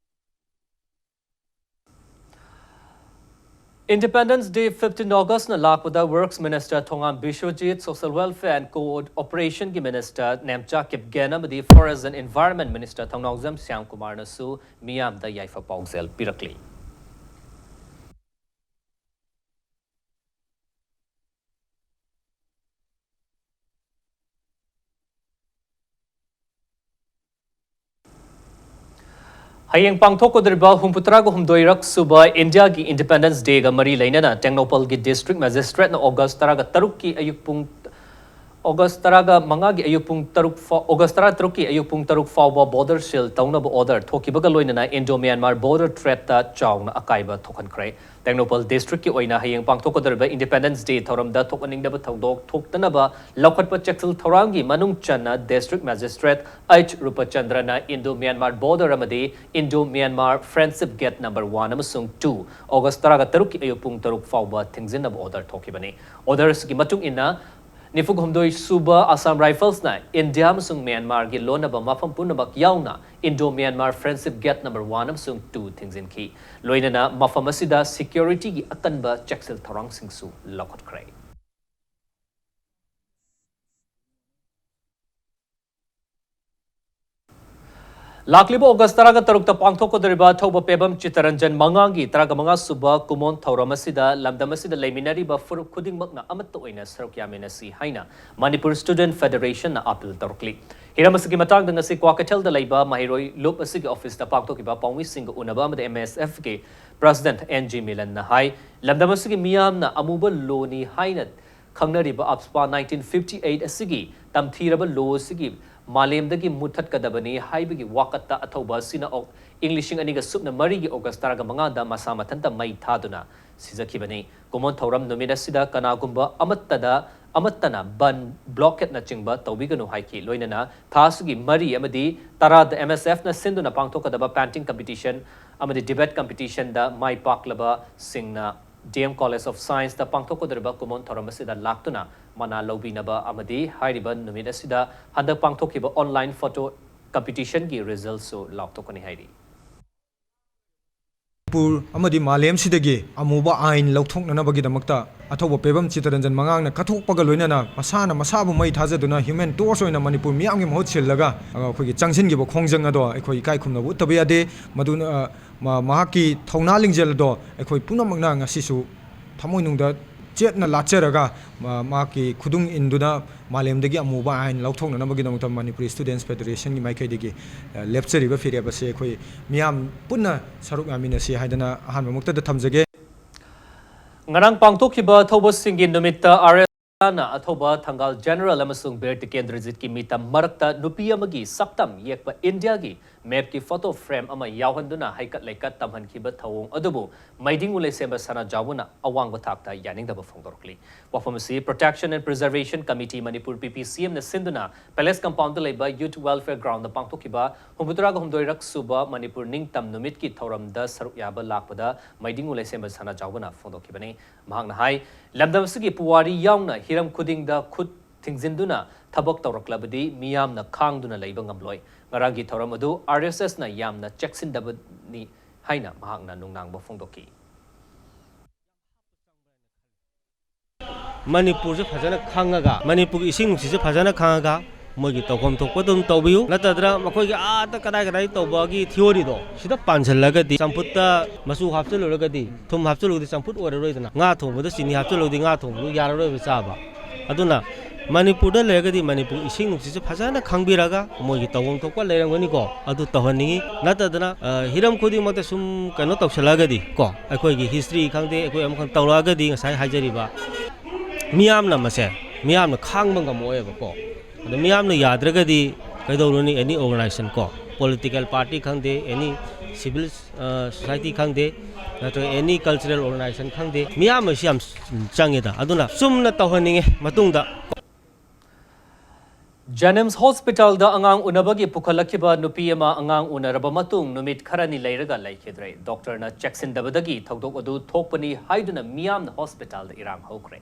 Independence Day fifteen August ꯅ ꯂꯥꯛꯄꯗ Works Minister Thongam Biswajit, Social Welfare and Cooperation ꯒꯤ Minister ꯅꯦꯝꯆꯥ ꯀꯤꯞꯒꯦꯟ ꯑꯃꯗꯤ Forest and Environment Minister ꯊꯧꯅꯥꯎꯖꯝ ꯁ꯭ꯌꯥꯝꯀꯨꯃꯥꯔꯅꯁꯨ ꯃꯤꯌꯥꯝꯗ ꯌꯥꯏꯐ ꯄꯥꯎꯖꯦꯜ ꯄꯤꯔꯛꯂꯤ꯫ ꯍꯌꯦꯡ ꯄꯥꯡꯊꯣꯛꯀꯗꯧꯔꯤꯕ ꯍꯨꯝꯐꯨꯇꯔꯥꯒ ꯍꯨꯝꯗꯣꯏꯔꯛ ꯁꯨꯕ ꯏꯟꯗꯤꯌꯥꯒꯤ Independence Day ꯒ ꯃꯔꯤ ꯂꯩꯅꯅ ꯇꯦꯡꯅꯧꯄꯜꯒꯤ District Magistrate ꯅ August ꯇꯔꯥꯒ ꯇꯔꯨꯛꯀꯤ ꯑꯌꯨꯛ ꯄꯨꯡ, August ꯇꯔꯥꯒ ꯃꯉꯥꯒꯤ ꯑꯌꯨꯛ ꯄꯨꯡ ꯇꯔꯨꯛ ꯐꯥꯎ, August ꯇꯔꯥꯇꯔꯨꯛꯀꯤ ꯑꯌꯨꯛ ꯄꯨꯡ ꯇꯔꯨꯛ ꯐꯥꯎꯕ border seal ꯇꯧꯅꯕ order ꯊꯣꯛꯈꯤꯕꯒ ꯂꯣꯏꯅꯅ Indo-Myanmar border trade ꯇ ꯆꯥꯎꯅ ꯑꯀꯥꯏꯕ ꯊꯣꯛꯍꯟꯈ꯭ꯔꯦ꯫ ꯇꯦꯡꯅꯧꯄꯜ district ꯀꯤ ꯑꯣꯏꯅ ꯍꯌꯦꯡ ꯄꯥꯡꯊꯣꯛꯀꯗꯧꯔꯤꯕ Independence Day ꯊꯧꯔꯝꯗ ꯊꯣꯛꯍꯟꯅꯤꯡꯗꯕ ꯊꯧꯗꯣꯛ ꯊꯣꯛꯇꯅꯕ ꯂꯧꯈꯠꯄ ꯆꯦꯛꯁꯤꯜ ꯊꯧꯔꯥꯡꯒꯤ ꯃꯅꯨꯡ ꯆꯟꯅ District Magistrate H ꯔꯨꯄꯆꯟꯗ꯭ꯔꯅ Indo-Myanmar border ꯑꯃꯗꯤ Indo-Myanmar Friendship Gate number one ꯑꯃꯁꯨꯡ two August ꯇꯔꯥꯒ ꯇꯔꯨꯛꯀꯤ ꯑꯌꯨꯛ ꯄꯨꯡ ꯇꯔꯨꯛ ꯐꯥꯎꯕ ꯊꯤꯡꯖꯤꯟꯅꯕ order ꯊꯣꯛꯈꯤꯕꯅꯤ꯫ Order ꯑꯁꯤꯒꯤ ꯃꯇꯨꯡ ꯏꯟꯅ, ꯅꯤꯐꯨ ꯍꯨꯝꯗꯣꯏ ꯁꯨꯕ Assam Rifles ꯅ ꯏꯟꯗꯤꯌꯥ ꯑꯃꯁꯨꯡ ꯃ꯭ꯌꯥꯟꯃꯥꯔꯒꯤ ꯂꯣꯟꯅꯕ ꯃꯐꯝ ꯄꯨꯝꯅꯃꯛ ꯌꯥꯎꯅ Indo-Myanmar Friendship Gate number one ꯑꯃꯁꯨꯡ two ꯊꯤꯡꯖꯤꯟꯈꯤ꯫ ꯂꯣꯏꯅꯅ ꯃꯐꯝ ꯑꯁꯤꯗ security ꯒꯤ ꯑꯀꯟꯕ ꯆꯦꯛꯁꯤꯜ ꯊꯧꯔꯥꯡꯁꯤꯡꯁꯨ ꯂꯧꯈꯠꯈ꯭ꯔꯦ꯫ ꯂꯥꯛꯂꯤꯕ ꯑꯣꯒꯁ ꯇꯔꯥꯒ ꯇꯔꯨꯛꯇ ꯄꯥꯡꯊꯣꯛꯀꯗꯧꯔꯤꯕ ꯑꯊꯧꯕ ꯄꯦꯕꯝ ꯆꯤꯇꯔꯟꯖꯟ ꯃꯉꯥꯡꯒꯤ ꯇꯔꯥꯒ ꯃꯉꯥ ꯁꯨꯕ ꯀꯨꯃꯣꯟ ꯊꯧꯔꯝ ꯑꯁꯤꯗ ꯂꯝꯗꯝ ꯑꯁꯤꯗ ꯂꯩꯃꯤꯟꯅꯔꯤꯕ ꯐꯨꯔꯨꯞ ꯈꯨꯗꯤꯡꯃꯛꯅ ꯑꯃꯠꯇ ꯑꯣꯏꯅ ꯁꯔꯨꯛ ꯌꯥꯃꯤꯟꯅꯁꯤ ꯍꯥꯏꯅ ꯃꯅꯤꯄꯨꯔ ꯁ꯭ꯇꯨꯗꯦꯟꯠ ꯐꯦꯗꯔꯦꯁꯟꯅ ꯑꯥꯄꯤꯜ ꯇꯧꯔꯛꯂꯤ꯫ ꯍꯤꯔꯝ ꯑꯁꯤꯒꯤ ꯃꯇꯥꯡꯗ ꯉꯁꯤ ꯀ꯭ꯋꯥꯀꯩꯊꯦꯜꯗ ꯂꯩꯕ ꯃꯍꯩꯔꯣꯏ ꯂꯨꯞ ꯑꯁꯤꯒꯤ ꯑꯣꯐꯤꯁꯇ ꯄꯥꯡꯊꯣꯛꯈꯤꯕ ꯄꯥꯎꯃꯤꯁꯤꯡꯒ ꯎꯅꯕ ꯑꯃꯗ ꯑꯦꯝ ꯑꯦꯁ ꯑꯦꯐꯀꯤ ꯄ꯭ꯔꯁꯤꯗꯦꯟꯠ ꯑꯦꯟ ꯖꯤ ꯃꯤꯂꯟꯅ ꯍꯥꯏ, ꯂꯝꯗꯝ ꯑꯁꯤꯒꯤ ꯃꯤꯌꯥꯝꯅ ꯑꯃꯨꯕ ꯂꯣꯅꯤ ꯍꯥꯏꯅ ꯈꯪꯅꯔꯤꯕ ꯑꯞꯁꯄꯥ ꯅꯥꯏꯟꯇꯤꯟ ꯐꯤꯐꯇꯤ ꯑꯩꯠ ꯑꯁꯤꯒꯤ ꯇꯝꯊꯤꯔꯕ ꯂꯣ ꯑꯁꯤꯒꯤ ꯃꯥꯂꯦꯝꯗꯒꯤ ꯃꯨꯠꯊꯠꯀꯗꯕꯅꯤ ꯍꯥꯏꯕꯒꯤ ꯋꯥꯀꯠꯇ ꯑꯊꯧꯕ ꯑꯁꯤꯅ ꯑꯣ-, ꯏꯪ ꯂꯤꯁꯤꯡ ꯑꯅꯤꯒ ꯁꯨꯞꯅ ꯃꯔꯤꯒꯤ ꯑꯣꯒꯁ ꯇꯔꯥꯒ ꯃꯉꯥꯗ ꯃꯁꯥ ꯃꯊꯟꯇ ꯃꯩ ꯊꯥꯗꯨꯅ ꯁꯤꯖꯈꯤꯕꯅꯤ꯫ ꯀꯨꯃꯣꯟ ꯊꯧꯔꯝ ꯅꯨꯃꯤꯠ ꯑꯁꯤꯗ ꯀꯅꯥꯒꯨꯝꯕ ꯑꯃꯠꯇꯗ, ꯑꯃꯠꯇꯅ ꯕꯟ, ꯕ꯭ꯂꯣꯀꯦꯠꯅꯆꯤꯡꯕ ꯇꯧꯕꯤꯒꯅꯨ ꯍꯥꯏꯈꯤ꯫ ꯂꯣꯏꯅꯅ ꯊꯥ ꯑꯁꯤꯒꯤ ꯃꯔꯤ ꯑꯃꯗꯤ ꯇꯔꯥꯗ ꯑꯦꯝ ꯑꯦꯁ ꯑꯦꯐꯅ ꯁꯤꯟꯗꯨꯅ ꯄꯥꯡꯊꯣꯛꯀꯗꯕ ꯄꯦꯟꯇꯤꯡ ꯀꯝꯄꯤꯇꯤꯁꯟ ꯑꯃꯗꯤ ꯗꯤꯕꯦꯠ ꯀꯝꯄꯤꯇꯤꯁꯟꯗ ꯃꯥꯏ ꯄꯥꯛꯂꯕꯁꯤꯡꯅ ꯗꯤ ꯑꯦꯝ ꯀꯣꯂꯦꯖ ꯑꯣꯐ ꯁꯥꯏꯟꯁꯇ ꯄꯥꯡꯊꯣꯛꯀꯗꯧꯔꯤꯕ ꯀꯨꯃꯣꯟ ꯊꯧꯔꯝ ꯑꯁꯤꯗ ꯂꯥꯛꯇꯨꯅ ꯃꯅꯥ ꯂꯧꯕꯤꯅꯕ ꯑꯃꯗꯤ ꯍꯥꯏꯔꯤꯕ ꯅꯨꯃꯤꯠ ꯑꯁꯤꯗ ꯍꯟꯗꯛ ꯄꯥꯡꯊꯣꯛꯈꯤꯕ ꯑꯣꯟꯂꯥꯏꯟ ꯐꯣꯇꯣ ꯀꯝꯄꯤꯇꯤꯁꯟꯒꯤ ꯔꯤꯖꯜꯁꯨ ꯂꯥꯎꯊꯣꯛꯀꯅꯤ ꯍꯥꯏꯔꯤ꯫ ꯃꯅꯤꯄꯨꯔ ꯑꯃꯗꯤ ꯃꯥꯂꯦꯝꯁꯤꯗꯒꯤ ꯑꯃꯨꯕ ꯑꯥꯏꯟ ꯂꯧꯊꯣꯛꯅꯅꯕꯒꯤꯗꯃꯛꯇ ꯑꯊꯧꯕ ꯄꯦꯕꯝ ꯆꯤꯇꯔꯟꯖꯟ ꯃꯉꯥꯡꯅ ꯀꯠꯊꯣꯛꯄꯒ ꯂꯣꯏꯅꯅ ꯃꯁꯥꯅ ꯃꯁꯥꯕꯨ ꯃꯩ ꯊꯥꯖꯗꯨꯅ ꯍ꯭ꯌꯨꯃꯦꯟ ꯇꯣꯔꯆ ꯑꯣꯏꯅ ꯃꯅꯤꯄꯨꯔ ꯃꯤꯌꯥꯝꯒꯤ ꯃꯍꯨꯠ ꯁꯤꯜꯂꯒ, ꯑ, ꯑꯩꯈꯣꯏꯒꯤ ꯆꯪꯁꯤꯟꯈꯤꯕ ꯈꯣꯡꯖꯪ ꯑꯗꯣ ꯑꯩꯈꯣꯏ ꯏꯀꯥꯏ ꯈꯨꯝꯅꯕ ꯎꯠꯇꯕ ꯌꯥꯗꯦ꯫ ꯃꯗꯨꯅ, ꯑ, ꯃ-, ꯃꯍꯥꯛꯀꯤ ꯊꯧꯅꯥ ꯂꯤꯡꯖꯦꯜ ꯑꯗꯣ ꯑꯩꯈꯣꯏ ꯄꯨꯝꯅꯃꯛꯅ ꯉꯁꯤꯁꯨ ꯊꯃꯣꯏꯅꯨꯡꯗ ꯆꯦꯠꯅ ꯂꯥꯠꯆꯔꯒ, ꯃ-, ꯃꯍꯥꯛꯀꯤ ꯈꯨꯗꯨꯡ ꯏꯟꯗꯨꯅ ꯃꯥꯂꯦꯝꯗꯒꯤ ꯑꯃꯨꯕ ꯑꯥꯏꯟ ꯂꯧꯊꯣꯛꯅꯅꯕꯒꯤꯗꯃꯛꯇ ꯃꯅꯤꯄꯨꯔꯤ ꯁ꯭ꯇꯨꯗꯦꯟꯠꯁ ꯐꯦꯗꯔꯦꯁꯟꯒꯤ ꯃꯥꯏꯀꯩꯗꯒꯤ, ꯑ, ꯂꯦꯞꯆꯔꯤꯕ ꯐꯤꯔꯦꯞ ꯑꯁꯤ ꯑꯩꯈꯣꯏ ꯃꯤꯌꯥꯝ ꯄꯨꯟꯅ ꯁꯔꯨꯛ ꯌꯥꯃꯤꯟꯅꯁꯤ ꯍꯥꯏꯗꯅ ꯑꯍꯥꯟꯕꯃꯛꯇꯗ ꯊꯝꯖꯒꯦ꯫ ꯉꯔꯥꯡ ꯄꯥꯡꯊꯣꯛꯈꯤꯕ ꯑꯊꯧꯕꯁꯤꯡꯒꯤ ꯅꯨꯃꯤꯠꯇ ꯑꯥꯔ ꯑꯦꯁ ꯑꯦꯁꯅ ꯑꯊꯧꯕ ꯊꯪꯒꯥꯜ ꯖꯦꯅꯔꯦꯜ ꯑꯃꯁꯨꯡ ꯕꯤꯔ ꯇꯤꯀꯦꯟꯗ꯭ꯔꯖꯤꯠꯀꯤ ꯃꯤꯇꯝ ꯃꯔꯛꯇ ꯅꯨꯄꯤ ꯑꯃꯒꯤ ꯁꯛꯇꯝ ꯌꯦꯛꯄ ꯏꯟꯗꯤꯌꯥꯒꯤ ꯃꯦꯞꯀꯤ ꯐꯣꯇꯣ ꯐ꯭ꯔꯦꯝ ꯑꯃ ꯌꯥꯎꯍꯟꯗꯨꯅ ꯍꯩꯀꯠ ꯂꯩꯀꯠ ꯇꯝꯍꯟꯈꯤꯕ ꯊꯧꯑꯣꯡ ꯑꯗꯨꯕꯨ ꯃꯩꯗꯤꯡꯉꯨ ꯂꯩꯁꯦꯝꯕ ꯁꯅꯥꯖꯥꯎꯕꯅ ꯑꯋꯥꯡꯕ ꯊꯥꯛꯇ ꯌꯥꯅꯤꯡꯗꯕ ꯐꯣꯡꯗꯣꯔꯛꯂꯤ꯫ ꯋꯥꯐꯝ ꯑꯁꯤ Protection and Preservation Committee Manipur, ꯄꯤ ꯄꯤ ꯁꯤ ꯑꯦꯝꯅ ꯁꯤꯟꯗꯨꯅ ꯄꯦꯂꯦꯁ ꯀꯝꯄꯥꯎꯟꯗ ꯂꯩꯕ ꯌꯨꯊ ꯋꯦꯜꯐꯤꯌꯔ ꯒ꯭ꯔꯥꯎꯟꯗ ꯄꯥꯡꯊꯣꯛꯈꯤꯕ ꯍꯨꯝꯐꯨꯇꯔꯥꯒ ꯍꯨꯝꯗꯣꯏꯔꯛ ꯁꯨꯕ ꯃꯅꯤꯄꯨꯔ ꯅꯤꯡꯇꯝ ꯅꯨꯃꯤꯠꯀꯤ ꯊꯧꯔꯝꯗ ꯁꯔꯨꯛ ꯌꯥꯕ ꯂꯥꯛꯄꯗ ꯃꯩꯗꯤꯡꯉꯨ ꯂꯩꯁꯦꯝꯕ ꯁꯅꯥꯖꯥꯎꯕꯅ ꯐꯣꯡꯗꯣꯛꯈꯤꯕꯅꯤ꯫ ꯃꯍꯥꯛꯅ ꯍꯥꯏ, ꯂꯝꯗꯝ ꯑꯁꯤꯒꯤ ꯄꯨꯋꯥꯔꯤ ꯌꯥꯎꯅ ꯍꯤꯔꯝ ꯈꯨꯗꯤꯡꯗ ꯈꯨꯠ ꯊꯤꯡꯖꯤꯟꯗꯨꯅ ꯊꯕꯛ ꯇꯧꯔꯛꯂꯕꯗꯤ ꯃꯤꯌꯥꯝꯅ ꯈꯥꯡꯗꯨꯅ ꯂꯩꯕ ꯉꯝꯂꯣꯏ꯫ ꯉꯔꯥꯡꯒꯤ ꯊꯧꯔꯝ ꯑꯗꯨ ꯑꯥꯔ ꯑꯦꯁ ꯑꯦꯁꯅ ꯌꯥꯝꯅ ꯆꯦꯛꯁꯤꯟꯗꯕꯅꯤ ꯍꯥꯏꯅ ꯃꯍꯥꯛꯅ ꯅꯨꯡꯅꯥꯡꯕ ꯐꯣꯡꯗꯣꯛꯈꯤ꯫ ꯃꯅꯤꯄꯨꯔꯁꯦ ꯐꯖꯅ ꯈꯪꯉꯒ, ꯃꯅꯤꯄꯨꯔꯒꯤ ꯏꯁꯤꯡ ꯅꯨꯡꯁꯤꯠꯁꯦ ꯐꯖꯅ ꯈꯪꯉꯒ, ꯃꯣꯏꯒꯤ ꯇꯧꯐꯝ ꯊꯣꯛꯄ ꯑꯗꯨꯝ ꯇꯧꯕꯤꯌꯨ꯫ ꯅꯠꯇꯗꯅ ꯃꯈꯣꯏꯒꯤ ꯑꯥꯗ ꯀꯗꯥꯏ ꯀꯗꯥꯏ ꯇꯧꯕꯒꯤ ꯊꯤꯑꯣꯔꯤꯗꯣ ꯁꯤꯗ ꯄꯥꯟꯁꯤꯜꯂꯒꯗꯤ, ꯆꯝꯐꯨꯠꯇ ꯃꯆꯨ ꯍꯥꯞꯆꯤꯜꯂꯨꯔꯒꯗꯤ, ꯊꯨꯝ ꯍꯥꯞꯆꯤꯜꯂꯨꯔꯗꯤ ꯆꯝꯐꯨꯠ ꯑꯣꯏꯔꯔꯣꯏꯗꯅ, ꯉꯥ ꯊꯣꯡꯕꯗ ꯆꯤꯅꯤ ꯍꯥꯞꯆꯤꯜꯂꯨꯔꯗꯤ ꯉꯥ ꯊꯣꯡꯕꯗꯨ ꯌꯥꯔꯔꯣꯏꯕ ꯆꯥꯕ꯫ ꯑꯗꯨꯅ ꯃꯅꯤꯄꯨꯔꯗ ꯂꯩꯔꯒꯗꯤ ꯃꯅꯤꯄꯨꯔ ꯏꯁꯤꯡ ꯅꯨꯡꯁꯤꯠꯁꯦ ꯐꯖꯅ ꯈꯪꯕꯤꯔꯒ ꯃꯣꯏꯒꯤ ꯇꯧꯐꯝ ꯊꯣꯛꯄ ꯂꯩꯔꯝꯒꯅꯤꯀꯣ, ꯑꯗꯨ ꯇꯧꯍꯟꯅꯤꯡꯉꯤ꯫ ꯅꯠꯇꯗꯅ, ꯑ, ꯍꯤꯔꯝ ꯈꯨꯗꯤꯡꯃꯛꯇ ꯁꯨꯝ ꯀꯩꯅꯣ ꯇꯧꯁꯜꯂꯛꯑꯒꯗꯤ ꯀꯣ, ꯑꯩꯈꯣꯏꯒꯤ ꯍꯤꯁꯇ꯭ꯔꯤ ꯈꯪꯗꯦ, ꯑꯩꯈꯣꯏ ꯑꯃꯈꯛ ꯇꯧꯔꯛꯑꯒꯗꯤ ꯉꯁꯥꯏ ꯍꯥꯏꯖꯔꯤꯕ ꯃꯤꯌꯥꯝꯅ ꯃꯁꯦ, ꯃꯤꯌꯥꯝꯅ ꯈꯥꯡꯕ ꯉꯝꯃꯛꯑꯣꯏꯕꯀꯣ꯫ ꯑꯗꯣ ꯃꯤꯌꯥꯝꯅ ꯌꯥꯗ꯭ꯔꯒꯗꯤ ꯀꯩꯗꯧꯔꯨꯅꯤ? Any organization ꯀꯣ, political party ꯈꯪꯗꯦ, any civil, ꯑ, society ꯈꯪꯗꯦ, ꯅꯠꯇ꯭ꯔꯒ any cultural organization ꯈꯪꯗꯦ, ꯃꯤꯌꯥꯝ ꯑꯁꯤ ꯌꯥꯝ ꯆꯪꯉꯦꯗ꯫ ꯑꯗꯨꯅ ꯆꯨꯝꯅ ꯇꯧꯍꯟꯅꯤꯡꯉꯦ ꯃꯇꯨꯡꯗ꯫ ꯖꯦꯅꯤꯝꯁ ꯍꯣꯁꯄꯤꯇꯥꯜꯗ ꯑꯉꯥꯡ ꯎꯅꯕꯒꯤ ꯄꯨꯈꯠꯂꯛꯈꯤꯕ ꯅꯨꯄꯤ ꯑꯃ ꯑꯉꯥꯡ ꯎꯅꯔꯕ ꯃꯇꯨꯡ ꯅꯨꯃꯤꯠ ꯈꯔꯅꯤ ꯂꯩꯔꯒ ꯂꯩꯈꯤꯗ꯭ꯔꯦ꯫ ꯗꯣꯛꯇꯔꯅ ꯆꯦꯛꯁꯤꯟꯗꯕꯗꯒꯤ ꯊꯧꯗꯣꯛ ꯑꯗꯨ ꯊꯣꯛꯄꯅꯤ ꯍꯥꯏꯗꯨꯅ ꯃꯤꯌꯥꯝꯅ ꯍꯣꯁꯄꯤꯇꯥꯜꯗ ꯏꯔꯥꯡ ꯍꯧꯈ꯭ꯔꯦ꯫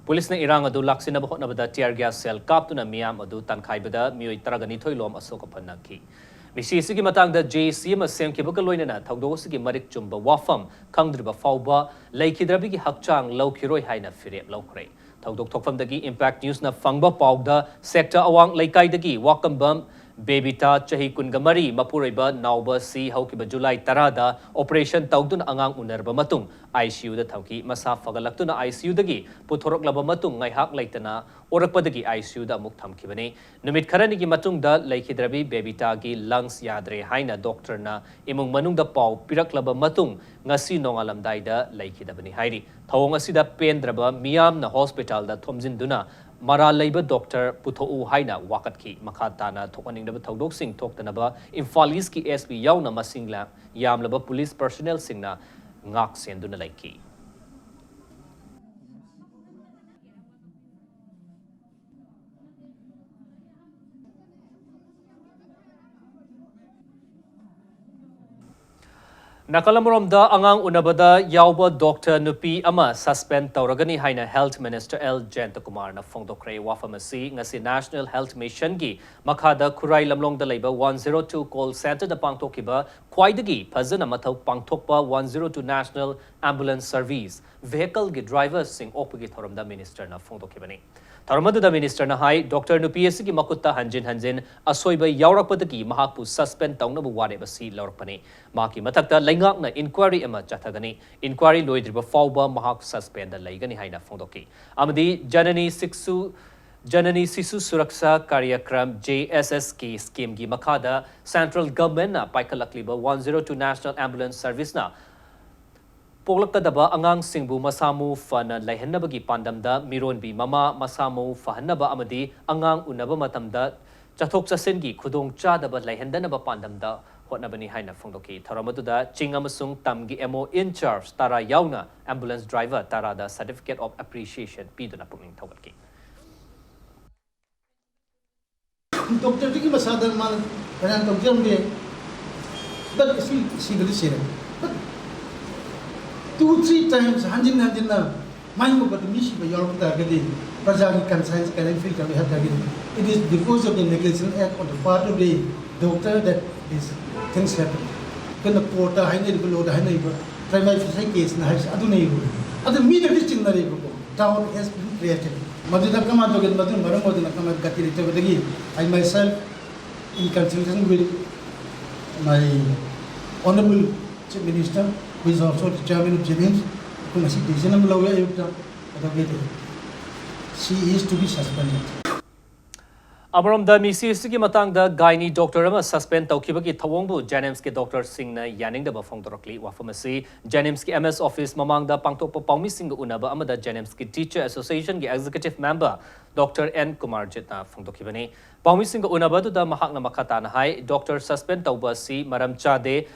ꯄꯨꯂꯤꯁꯅ ꯏꯔꯥꯡ ꯑꯗꯨ ꯂꯥꯛꯁꯤꯟꯅꯕ ꯍꯣꯠꯅꯕꯗ tear gas shell ꯀꯥꯞꯇꯨꯅ ꯃꯤꯌꯥꯝ ꯑꯗꯨ ꯇꯥꯟꯈꯥꯏꯕꯗ ꯃꯤꯑꯣꯏ ꯇꯔꯥꯒ ꯅꯤꯊꯣꯏ ꯂꯣꯝ ꯑꯁꯣꯛ ꯑꯄꯟ ꯅꯪꯈꯤ꯫ ꯃꯤꯁꯤ ꯑꯁꯤꯒꯤ ꯃꯇꯥꯡꯗ ꯖꯦ ꯑꯦ ꯁꯤ ꯑꯃ ꯁꯦꯝꯈꯤꯕꯒ ꯂꯣꯏꯅꯅ ꯊꯧꯗꯣꯛ ꯑꯁꯤꯒꯤ ꯃꯔꯤꯛ ꯆꯨꯝꯕ ꯋꯥꯐꯝ ꯈꯪꯗ꯭ꯔꯤꯕ ꯐꯥꯎꯕ ꯂꯩꯈꯤꯗ꯭ꯔꯕꯤꯒꯤ ꯍꯛꯆꯥꯡ ꯂꯧꯈꯤꯔꯣꯏ ꯍꯥꯏꯅ ꯐꯤꯔꯦꯞ ꯂꯧꯈ꯭ꯔꯦ꯫ ꯊꯧꯗꯣꯛ ꯊꯣꯛꯐꯝꯗꯒꯤ Impact Newsꯅ ꯐꯪꯕ ꯄꯥꯎꯗ, ꯁꯦꯛꯇ ꯑꯋꯥꯡ ꯂꯩꯀꯥꯏꯗꯒꯤ ꯋꯥꯀꯝꯕꯝ ꯕꯦꯕꯤꯇꯥ, ꯆꯍꯤ ꯀꯨꯟꯒ ꯃꯔꯤ, ꯃꯄꯨꯔꯣꯏꯕ ꯅꯥꯎꯕ ꯁꯤ ꯍꯧꯈꯤꯕ ꯖꯨꯂꯥꯏ ꯇꯔꯥꯗ operation ꯇꯧꯗꯨꯅ ꯑꯉꯥꯡ ꯎꯅꯔꯕ ꯃꯇꯨꯡ ICUꯗ ꯊꯝꯈꯤ꯫ ꯃꯁꯥ ꯐꯒꯠꯂꯛꯇꯨꯅ ICUꯗꯒꯤ ꯄꯨꯊꯣꯔꯛꯂꯕ ꯃꯇꯨꯡ ꯉꯥꯏꯍꯥꯛ ꯂꯩꯇꯅ ꯑꯣꯔꯛꯄꯗꯒꯤ ICUꯗ ꯑꯃꯨꯛ ꯊꯝꯈꯤꯕꯅꯤ꯫ ꯅꯨꯃꯤꯠ ꯈꯔꯅꯤꯒꯤ ꯃꯇꯨꯡꯗ ꯂꯩꯈꯤꯗ꯭ꯔꯕꯤ ꯕꯦꯕꯤꯇꯥꯒꯤ lungs ꯌꯥꯗ꯭ꯔꯦ ꯍꯥꯏꯅ ꯗꯣꯛꯇꯔꯅ ꯏꯃꯨꯡ ꯃꯅꯨꯡꯗ ꯄꯥꯎ ꯄꯤꯔꯛꯂꯕ ꯃꯇꯨꯡ ꯉꯁꯤ ꯅꯣꯡꯉꯥꯜꯂꯝꯗꯥꯏꯗ ꯂꯩꯈꯤꯗꯕꯅꯤ ꯍꯥꯏꯔꯤ꯫ ꯊꯧꯑꯣꯡ ꯑꯁꯤꯗ ꯄꯦꯟꯗ꯭ꯔꯕ ꯃꯤꯌꯥꯝꯅ ꯍꯣꯁꯄꯤꯇꯥꯜꯗ ꯊꯣꯝꯖꯤꯟꯗꯨꯅ ꯃꯔꯥꯜ ꯂꯩꯕ ꯗꯣꯛꯇꯔ ꯄꯨꯊꯣꯛꯎ ꯍꯥꯏꯅ ꯋꯥꯀꯠꯈꯤ꯫ ꯃꯈꯥ ꯇꯥꯅ ꯊꯣꯛꯍꯟꯅꯤꯡꯗꯕ ꯊꯧꯗꯣꯛꯁꯤꯡ ꯊꯣꯛꯇꯅꯕ ꯏꯝꯐꯥꯜ ꯏꯁꯀꯤ SP ꯌꯥꯎꯅ ꯃꯁꯤꯡ ꯂ-, ꯌꯥꯝꯂꯕ ꯄꯨꯂꯤꯁ personnelꯁꯤꯡꯅ ꯉꯥꯛ ꯁꯦꯟꯗꯨꯅ ꯂꯩꯈꯤ꯫ ꯅꯥꯀꯜ ꯑꯃꯔꯣꯝꯗ, ꯑꯉꯥꯡ ꯎꯅꯕꯗ ꯌꯥꯎꯕ ꯗꯣꯛꯇꯔ ꯅꯨꯄꯤ ꯑꯃ suspend ꯇꯧꯔꯒꯅꯤ ꯍꯥꯏꯅ Health Minister ꯑꯦꯜ ꯖꯌꯟꯇꯀꯨꯃꯥꯔꯅ ꯐꯣꯡꯗꯣꯛꯈ꯭ꯔꯦ꯫ ꯋꯥꯐꯝ ꯑꯁꯤ ꯉꯁꯤ National Health Missionꯒꯤ ꯃꯈꯥꯗ ꯈꯨꯔꯥꯏ ꯂꯝꯂꯣꯡꯗ ꯂꯩꯕ one zero two call centreꯗ ꯄꯥꯡꯊꯣꯛꯈꯤꯕ ꯈ꯭ꯋꯥꯏꯗꯒꯤ ꯐꯖꯅ ꯃꯊꯧ ꯄꯥꯡꯊꯣꯛꯄ one zero two National Ambulance Service vehicle ꯒꯤ driver ꯁꯤꯡ ꯑꯣꯛꯄꯒꯤ ꯊꯧꯔꯝꯗ minister ꯅ ꯐꯣꯡꯗꯣꯛꯈꯤꯕꯅꯤ꯫ ꯊꯧꯔꯝ ꯑꯗꯨꯗ minister ꯅ ꯍꯥꯏ, doctor ꯅꯨꯄꯤ ꯑꯁꯤꯒꯤ ꯃꯈꯨꯠꯇ ꯍꯟꯖꯤꯟ ꯍꯟꯖꯤꯟ ꯑꯁꯣꯏꯕ ꯌꯥꯎꯔꯛꯄꯗꯒꯤ ꯃꯍꯥꯛꯄꯨ suspend ꯇꯧꯅꯕ ꯋꯥꯔꯦꯞ ꯑꯁꯤ ꯂꯧꯔꯛꯄꯅꯤ꯫ ꯃꯍꯥꯛꯀꯤ ꯃꯊꯛꯇ ꯂꯩꯉꯥꯛꯅ inquiry ꯑꯃ ꯆꯠꯊꯒꯅꯤ꯫ Inquiry ꯂꯣꯏꯗ꯭ꯔꯤꯕ ꯐꯥꯎꯕ ꯃꯍꯥꯛ suspend ꯗ ꯂꯩꯒꯅꯤ ꯍꯥꯏꯅ ꯐꯣꯡꯗꯣꯛꯈꯤ꯫ ꯑꯃꯗꯤ Janani Siksu, Janani Sishu Suraksha Karyakram, J S S K scheme ꯒꯤ ꯃꯈꯥꯗ central government ꯅ ꯄꯥꯏꯈꯠꯂꯛꯂꯤꯕ one zero two National Ambulance Service ꯅ ꯄꯣꯛꯂꯛꯀꯗꯕ ꯑꯉꯥꯡꯁꯤꯡꯕꯨ ꯃꯁꯥ ꯃꯎ ꯐꯅ ꯂꯩꯍꯟꯅꯕꯒꯤ ꯄꯥꯟꯗꯝꯗ ꯃꯤꯔꯣꯟꯕꯤ ꯃꯃꯥ ꯃꯁꯥ ꯃꯎ ꯐꯍꯟꯅꯕ ꯑꯃꯗꯤ ꯑꯉꯥꯡ ꯎꯅꯕ ꯃꯇꯝꯗ ꯆꯠꯊꯣꯛ ꯆꯠꯁꯤꯟꯒꯤ ꯈꯨꯗꯣꯡ ꯆꯥꯗꯕ ꯂꯩꯍꯟꯗꯅꯕ ꯄꯥꯟꯗꯝꯗ ꯍꯣꯠꯅꯕꯅꯤ ꯍꯥꯏꯅ ꯐꯣꯡꯗꯣꯛꯈꯤ꯫ ꯊꯧꯔꯝ ꯑꯗꯨꯗ ꯆꯤꯡ ꯑꯃꯁꯨꯡ ꯇꯝꯒꯤ M O in charge ꯇꯔꯥ ꯌꯥꯎꯅ ambulance driver ꯇꯔꯥꯗ certificate of appreciation ꯄꯤꯗꯨꯅ ꯄꯨꯛꯅꯤꯡ ꯊꯧꯒꯠꯈꯤ꯫ ꯗꯣꯛꯇꯔꯗꯨꯒꯤ ꯃꯁꯥꯗ ꯃꯥꯅ ꯐꯥꯏꯅꯥꯟ ꯇꯧꯖꯔꯝꯕ ꯌꯥꯏ꯫ But ꯑꯁꯤ ꯁꯤꯕꯗꯤ ꯁꯤꯔꯦ꯫ But two three times ꯍꯟꯖꯤꯟ ꯍꯟꯖꯤꯟꯅ ꯃꯥꯏ ꯃꯨꯞꯄꯗ ꯃꯤ ꯁꯤꯕ ꯌꯥꯎꯔꯛꯄ ꯇꯥꯔꯒꯗꯤ ꯄ꯭ꯔꯖꯥꯒꯤ conscience ꯀꯔꯤ feel ꯇꯧꯏ ꯍꯥꯏ ꯇꯥꯔꯒꯗꯤ it is because of the negligent act on the part of the doctor that these things happen. ꯑꯩꯈꯣꯏꯅ court ꯇ ꯍꯥꯏꯅꯔꯤꯕ, law ꯗ ꯍꯥꯏꯅꯔꯤꯕ prima facie case ꯅ ꯍꯥꯏꯕꯁꯦ ꯑꯗꯨꯅꯦꯕ꯫ ꯑꯗꯨ ꯃꯤꯅꯗꯤ ꯆꯤꯡꯅꯔꯦꯕꯀꯣ꯫ Doubt has been created. ꯃꯗꯨꯗ ꯀꯃꯥꯏꯅ ꯇꯧꯒꯦ? ꯃꯗꯨꯅ ꯃꯔꯝ ꯑꯣꯏꯗꯨꯅ ꯀꯃꯥꯏꯅ ꯒꯇꯤ ꯂꯩꯇꯕꯗꯒꯤ I myself in consultation with my honorable Chief Minister, who is also the chairman of JNIMS, ꯑꯩꯈꯣꯏ ꯉꯁꯤ decision ꯑꯃ ꯂꯧꯋꯦ ꯑꯌꯨꯛꯇ꯫ ꯑꯗꯨꯒꯤꯗꯤ she is to be suspended. ꯑꯃꯔꯣꯝꯗ ꯃꯤꯁꯤ ꯑꯁꯤꯒꯤ ꯃꯇꯥꯡꯗ gynae doctor ꯑꯃ suspend ꯇꯧꯈꯤꯕꯒꯤ ꯊꯧꯑꯣꯡꯕꯨ JNIMS ꯀꯤ doctor ꯁꯤꯡꯅ ꯌꯥꯅꯤꯡꯗꯕ ꯐꯣꯡꯗꯣꯔꯛꯂꯤ꯫ ꯋꯥꯐꯝ ꯑꯁꯤ JNIMS ꯀꯤ M S office ꯃꯃꯥꯡꯗ ꯄꯥꯡꯊꯣꯛꯄ ꯄꯥꯎꯃꯤꯁꯤꯡꯒ ꯎꯅꯕ ꯑꯃꯗ JNIMS ꯀꯤ teacher association ꯒꯤ executive member doctor N ꯀꯨꯃꯥꯔꯖꯤꯠꯅ ꯐꯣꯡꯗꯣꯛꯈꯤꯕꯅꯤ꯫ ꯄꯥꯎꯃꯤꯁꯤꯡꯒ ꯎꯅꯕ ꯑꯗꯨꯗ ꯃꯍꯥꯛꯅ ꯃꯈꯥ ꯇꯥꯅ ꯍꯥꯏ, doctor suspend ꯇꯧꯕ ꯑꯁꯤ ꯃꯔꯝ ꯆꯥꯗꯦ꯫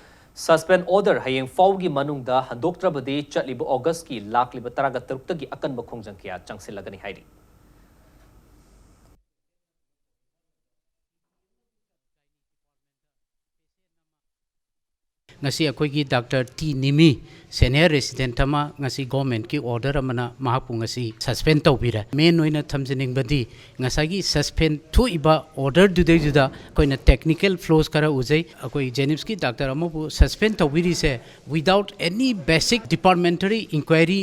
Suspend order ꯍꯌꯦꯡ ꯐꯥꯎꯒꯤ ꯃꯅꯨꯡꯗ ꯍꯟꯗꯣꯛꯇ꯭ꯔꯕꯗꯤ ꯆꯠꯂꯤꯕ August ꯀꯤ ꯂꯥꯛꯂꯤꯕ ꯇꯔꯥꯒ ꯇꯔꯨꯛꯇꯒꯤ ꯑꯀꯟꯕ ꯈꯣꯡꯖꯪ ꯀꯌꯥ ꯆꯪꯁꯤꯜꯂꯒꯅꯤ ꯍꯥꯏꯔꯤ꯫ ꯉꯁꯤ ꯑꯩꯈꯣꯏꯒꯤ ꯗꯥꯛꯇꯔ ꯇꯤ ꯅꯤꯃꯤ, ꯁꯦꯅꯤꯌꯔ ꯔꯦꯁꯤꯗꯦꯟꯠ ꯑꯃ, ꯉꯁꯤ ꯒꯣꯔꯃꯦꯟꯠꯀꯤ ꯑꯣꯔꯗꯔ ꯑꯃꯅ ꯃꯍꯥꯛꯄꯨ ꯉꯁꯤ ꯁꯁꯄꯦꯟ ꯇꯧꯕꯤꯔꯦ꯫ ꯃꯦꯟ ꯑꯣꯏꯅ ꯊꯝꯖꯅꯤꯡꯕꯗꯤ, ꯉꯁꯥꯏꯒꯤ ꯁꯁꯄꯦꯟ ꯊꯣꯛꯏꯕ ꯑꯣꯔꯗꯔꯗꯨꯗꯩꯗꯨꯗ ꯑꯩꯈꯣꯏꯅ ꯇꯦꯛꯅꯤꯀꯦꯜ ꯐ꯭ꯂꯣꯁ ꯈꯔ ꯎꯖꯩ꯫ ꯑꯩꯈꯣꯏ ꯖꯦꯅꯤꯝꯁꯀꯤ ꯗꯥꯛꯇꯔ ꯑꯃꯕꯨ suspend ꯇꯧꯕꯤꯔꯤꯁꯦ without any basic departmentary inquiry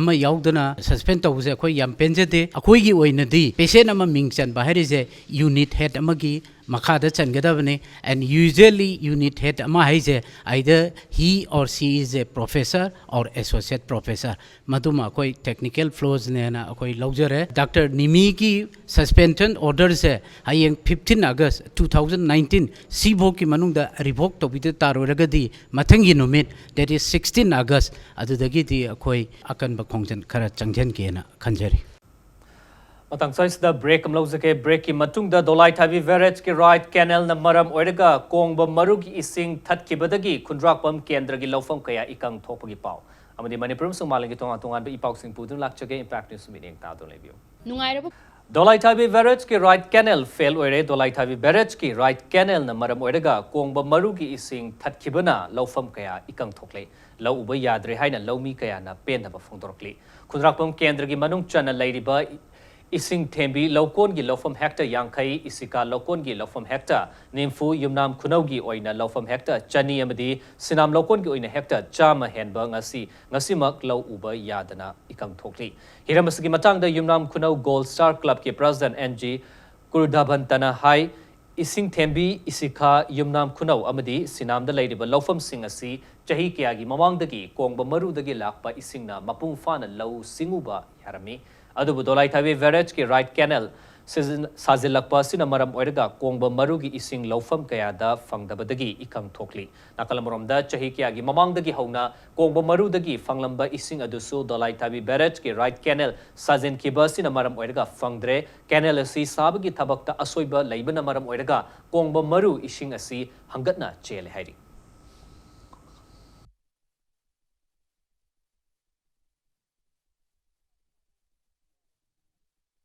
ꯑꯃ ꯌꯥꯎꯗꯅ ꯁꯁꯄꯦꯟ ꯇꯧꯕꯁꯦ ꯑꯩꯈꯣꯏ ꯌꯥꯝ ꯄꯦꯟꯖꯗꯦ꯫ ꯑꯩꯈꯣꯏꯒꯤ ꯑꯣꯏꯅꯗꯤ ꯄꯦꯁꯦꯟ ꯑꯃ ꯃꯤꯡ ꯆꯟꯕ ꯍꯥꯏꯔꯤꯁꯦ ꯌꯨꯅꯤꯠ ꯍꯦꯗ ꯑꯃꯒꯤ ꯃꯈꯥꯗ ꯆꯟꯒꯗꯕꯅꯤ꯫ And usually ꯌꯨꯅꯤꯠ ꯍꯦꯗ ꯑꯃ ꯍꯥꯏꯁꯦ either he or she is a professor or associate professor, ꯃꯗꯨꯃ ꯑꯩꯈꯣꯏ ꯇꯦꯛꯅꯤꯀꯦꯜ ꯐ꯭ꯂꯣꯁꯅꯦꯅ ꯑꯩꯈꯣꯏ ꯂꯧꯖꯔꯦ꯫ ꯗꯥꯛꯇꯔ ꯅꯤꯃꯤꯒꯤ ꯁꯁꯄꯦꯟꯁꯟ ꯑꯣꯔꯗꯔꯁꯦ ꯍꯌꯦꯡ fifteen August two thousand nineteen ꯁꯤꯐꯥꯎꯒꯤ ꯃꯅꯨꯡꯗ ꯔꯤꯚꯣꯛ ꯇꯧꯕꯤꯗ ꯇꯥꯔꯣꯏꯔꯒꯗꯤ, ꯃꯊꯪꯒꯤ ꯅꯨꯃꯤꯠ, that is sixteen August, ꯑꯗꯨꯗꯒꯤꯗꯤ ꯑꯩꯈꯣꯏ ꯑꯀꯟꯕ ꯈꯣꯡꯖꯪ ꯈꯔ ꯆꯪꯁꯤꯟꯒꯦꯅ ꯈꯟꯖꯔꯤ꯫ ꯃꯇꯥꯡ ꯁ꯭ꯋꯥꯏꯁꯤꯗ ꯕ꯭ꯔꯦꯛ ꯑꯃ ꯂꯧꯖꯒꯦ꯫ ꯕ꯭ꯔꯦꯛꯀꯤ ꯃꯇꯨꯡꯗ ꯗꯣꯂꯥꯏ ꯊꯥꯕꯤ ꯕꯦꯔꯦꯖꯀꯤ ꯔꯥꯏꯠ ꯀꯦꯅꯦꯜꯅ ꯃꯔꯝ ꯑꯣꯏꯔꯒ ꯀꯣꯡꯕ ꯃꯔꯨꯒꯤ ꯏꯁꯤꯡ ꯊꯠꯈꯤꯕꯗꯒꯤ ꯈꯨꯟꯗ꯭ꯔꯥꯛꯄꯝ ꯀꯦꯟꯗ꯭ꯔꯒꯤ ꯂꯧꯐꯝ ꯀꯌꯥ ꯏꯀꯪ ꯊꯣꯛꯄꯒꯤ ꯄꯥꯎ ꯑꯃꯗꯤ ꯃꯅꯤꯄꯨꯔ ꯑꯃꯁꯨꯡ ꯃꯥꯂꯦꯝꯒꯤ ꯇꯣꯉꯥꯟ ꯇꯣꯉꯥꯟꯕ ꯏ ꯄꯥꯎꯁꯤꯡ ꯄꯨꯗꯨꯅ ꯂꯥꯛꯆꯒꯦ꯫ ꯏꯝꯄꯦꯛ ꯅ꯭ꯌꯨꯁ ꯃꯤꯠꯌꯦꯡ ꯇꯥꯗꯨꯅ ꯂꯩꯕꯤꯌꯨ꯫ ꯅꯨꯡꯉꯥꯏꯔꯕ ꯗꯣꯂꯥꯏ ꯊꯥꯕꯤ ꯕꯦꯔꯦꯖꯀꯤ ꯔꯥꯏꯠ ꯀꯦꯅꯦꯜ ꯐꯦꯜ ꯑꯣꯏꯔꯦ꯫ ꯗꯣꯂꯥꯏ ꯊꯥꯕꯤ ꯕꯦꯔꯦꯖꯀꯤ ꯔꯥꯏꯠ ꯀꯦꯅꯦꯜꯅ ꯃꯔꯝ ꯑꯣꯏꯔꯒ ꯀꯣꯡꯕ ꯃꯔꯨꯒꯤ ꯏꯁꯤꯡ ꯊꯠꯈꯤꯕꯅ ꯂꯧꯐꯝ ꯀꯌꯥ ꯏꯀꯪ ꯊꯣꯛꯂꯦ꯫ ꯂꯧ ꯎꯕ ꯌꯥꯗ꯭ꯔꯦ ꯍꯥꯏꯅ ꯂꯧꯃꯤ ꯀꯌꯥꯅ ꯄꯦꯟꯗꯕ ꯐꯣꯡꯗꯣꯔꯛꯂꯤ꯫ ꯈꯨꯟꯗ꯭ꯔꯥꯛꯄꯝ ꯀꯦꯟꯗ꯭ꯔꯒꯤ ꯃꯅꯨꯡ ꯆꯟꯅ ꯂꯩꯔꯤꯕ ꯏꯁꯤꯡ ꯊꯦꯝꯕꯤ ꯂꯧꯀꯣꯟꯒꯤ ꯂꯧꯐꯝ ꯍꯦꯛꯇ ꯌꯥꯡꯈꯩ, ꯏꯁꯤꯀꯥ ꯂꯧꯀꯣꯟꯒꯤ ꯂꯧꯐꯝ ꯍꯦꯛꯇ ꯅꯤꯝꯐꯨ, ꯌꯨꯝꯅꯥꯝ ꯈꯨꯅꯧꯒꯤ ꯑꯣꯏꯅ ꯂꯧꯐꯝ ꯍꯦꯛꯇ ꯆꯅꯤ ꯑꯃꯗꯤ ꯁꯤꯅꯥꯝ ꯂꯧꯀꯣꯟꯒꯤ ꯑꯣꯏꯅ ꯍꯦꯛꯇ ꯆꯥꯝꯃ ꯍꯦꯟꯕ ꯉꯁꯤ, ꯉꯁꯤꯃꯛ ꯂꯧ ꯎꯕ ꯌꯥꯗꯅ ꯏꯀꯪ ꯊꯣꯛꯂꯤ꯫ ꯍꯤꯔꯝ ꯑꯁꯤꯒꯤ ꯃꯇꯥꯡꯗ ꯌꯨꯝꯅꯥꯝ ꯈꯨꯅꯧ ꯒꯣꯜ ꯁ꯭ꯇꯥꯔ ꯀ꯭ꯂꯕꯀꯤ ꯄ꯭ꯔꯦꯁꯤꯗꯦꯟꯠ ꯑꯦꯟ ꯖꯤ ꯀꯨꯔꯗꯥꯕꯟꯇꯅ ꯍꯥꯏ, ꯏꯁꯤꯡ ꯊꯦꯝꯕꯤ, ꯏꯁꯤꯈꯥ, ꯌꯨꯝꯅꯥꯝ ꯈꯨꯅꯧ ꯑꯃꯗꯤ ꯁꯤꯅꯥꯝꯗ ꯂꯩꯔꯤꯕ ꯂꯧꯐꯝꯁꯤꯡ ꯑꯁꯤ ꯆꯍꯤ ꯀꯌꯥꯒꯤ ꯃꯃꯥꯡꯗꯒꯤ ꯀꯣꯡꯕ ꯃꯔꯨꯗꯒꯤ ꯂꯥꯛꯄ ꯏꯁꯤꯡꯅ ꯃꯄꯨꯡ ꯐꯥꯅ ꯂꯧ ꯁꯤꯡꯎꯕ ꯌꯥꯔꯝꯃꯤ꯫ ꯑꯗꯨꯕꯨ ꯗꯣꯂꯥꯏ ꯊꯥꯕꯤ ꯕꯦꯔꯦꯖꯀꯤ ꯔꯥꯏꯠ ꯀꯦꯅꯦꯜ ꯁꯤꯖꯤꯟ-, ꯁꯥꯖꯤꯜꯂꯛꯄ ꯑꯁꯤꯅ ꯃꯔꯝ ꯑꯣꯏꯔꯒ ꯀꯣꯡꯕ ꯃꯔꯨꯒꯤ ꯏꯁꯤꯡ ꯂꯧꯐꯝ ꯀꯌꯥꯗ ꯐꯪꯗꯕꯗꯒꯤ ꯏꯀꯪ ꯊꯣꯛꯂꯤ꯫ ꯅꯥꯀꯜ ꯑꯃꯔꯣꯝꯗ ꯆꯍꯤ ꯀꯌꯥꯒꯤ ꯃꯃꯥꯡꯗꯒꯤ ꯍꯧꯅ ꯀꯣꯡꯕ ꯃꯔꯨꯗꯒꯤ ꯐꯪꯂꯝꯕ ꯏꯁꯤꯡ ꯑꯗꯨꯁꯨ ꯗꯣꯂꯥꯏ ꯊꯥꯕꯤ ꯕꯦꯔꯦꯖꯀꯤ ꯔꯥꯏꯠ ꯀꯦꯅꯦꯜ ꯁꯥꯖꯤꯟꯈꯤꯕ ꯑꯁꯤꯅ ꯃꯔꯝ ꯑꯣꯏꯔꯒ ꯐꯪꯗ꯭ꯔꯦ꯫ ꯀꯦꯅꯦꯜ ꯑꯁꯤ ꯁꯥꯕꯒꯤ ꯊꯕꯛꯇ ꯑꯁꯣꯏꯕ ꯂꯩꯕꯅ ꯃꯔꯝ ꯑꯣꯏꯔꯒ ꯀꯣꯡꯕ ꯃꯔꯨ ꯏꯁꯤꯡ ꯑꯁꯤ ꯍꯪꯒꯠꯅ ꯆꯦꯜꯂꯦ ꯍꯥꯏꯔꯤ꯫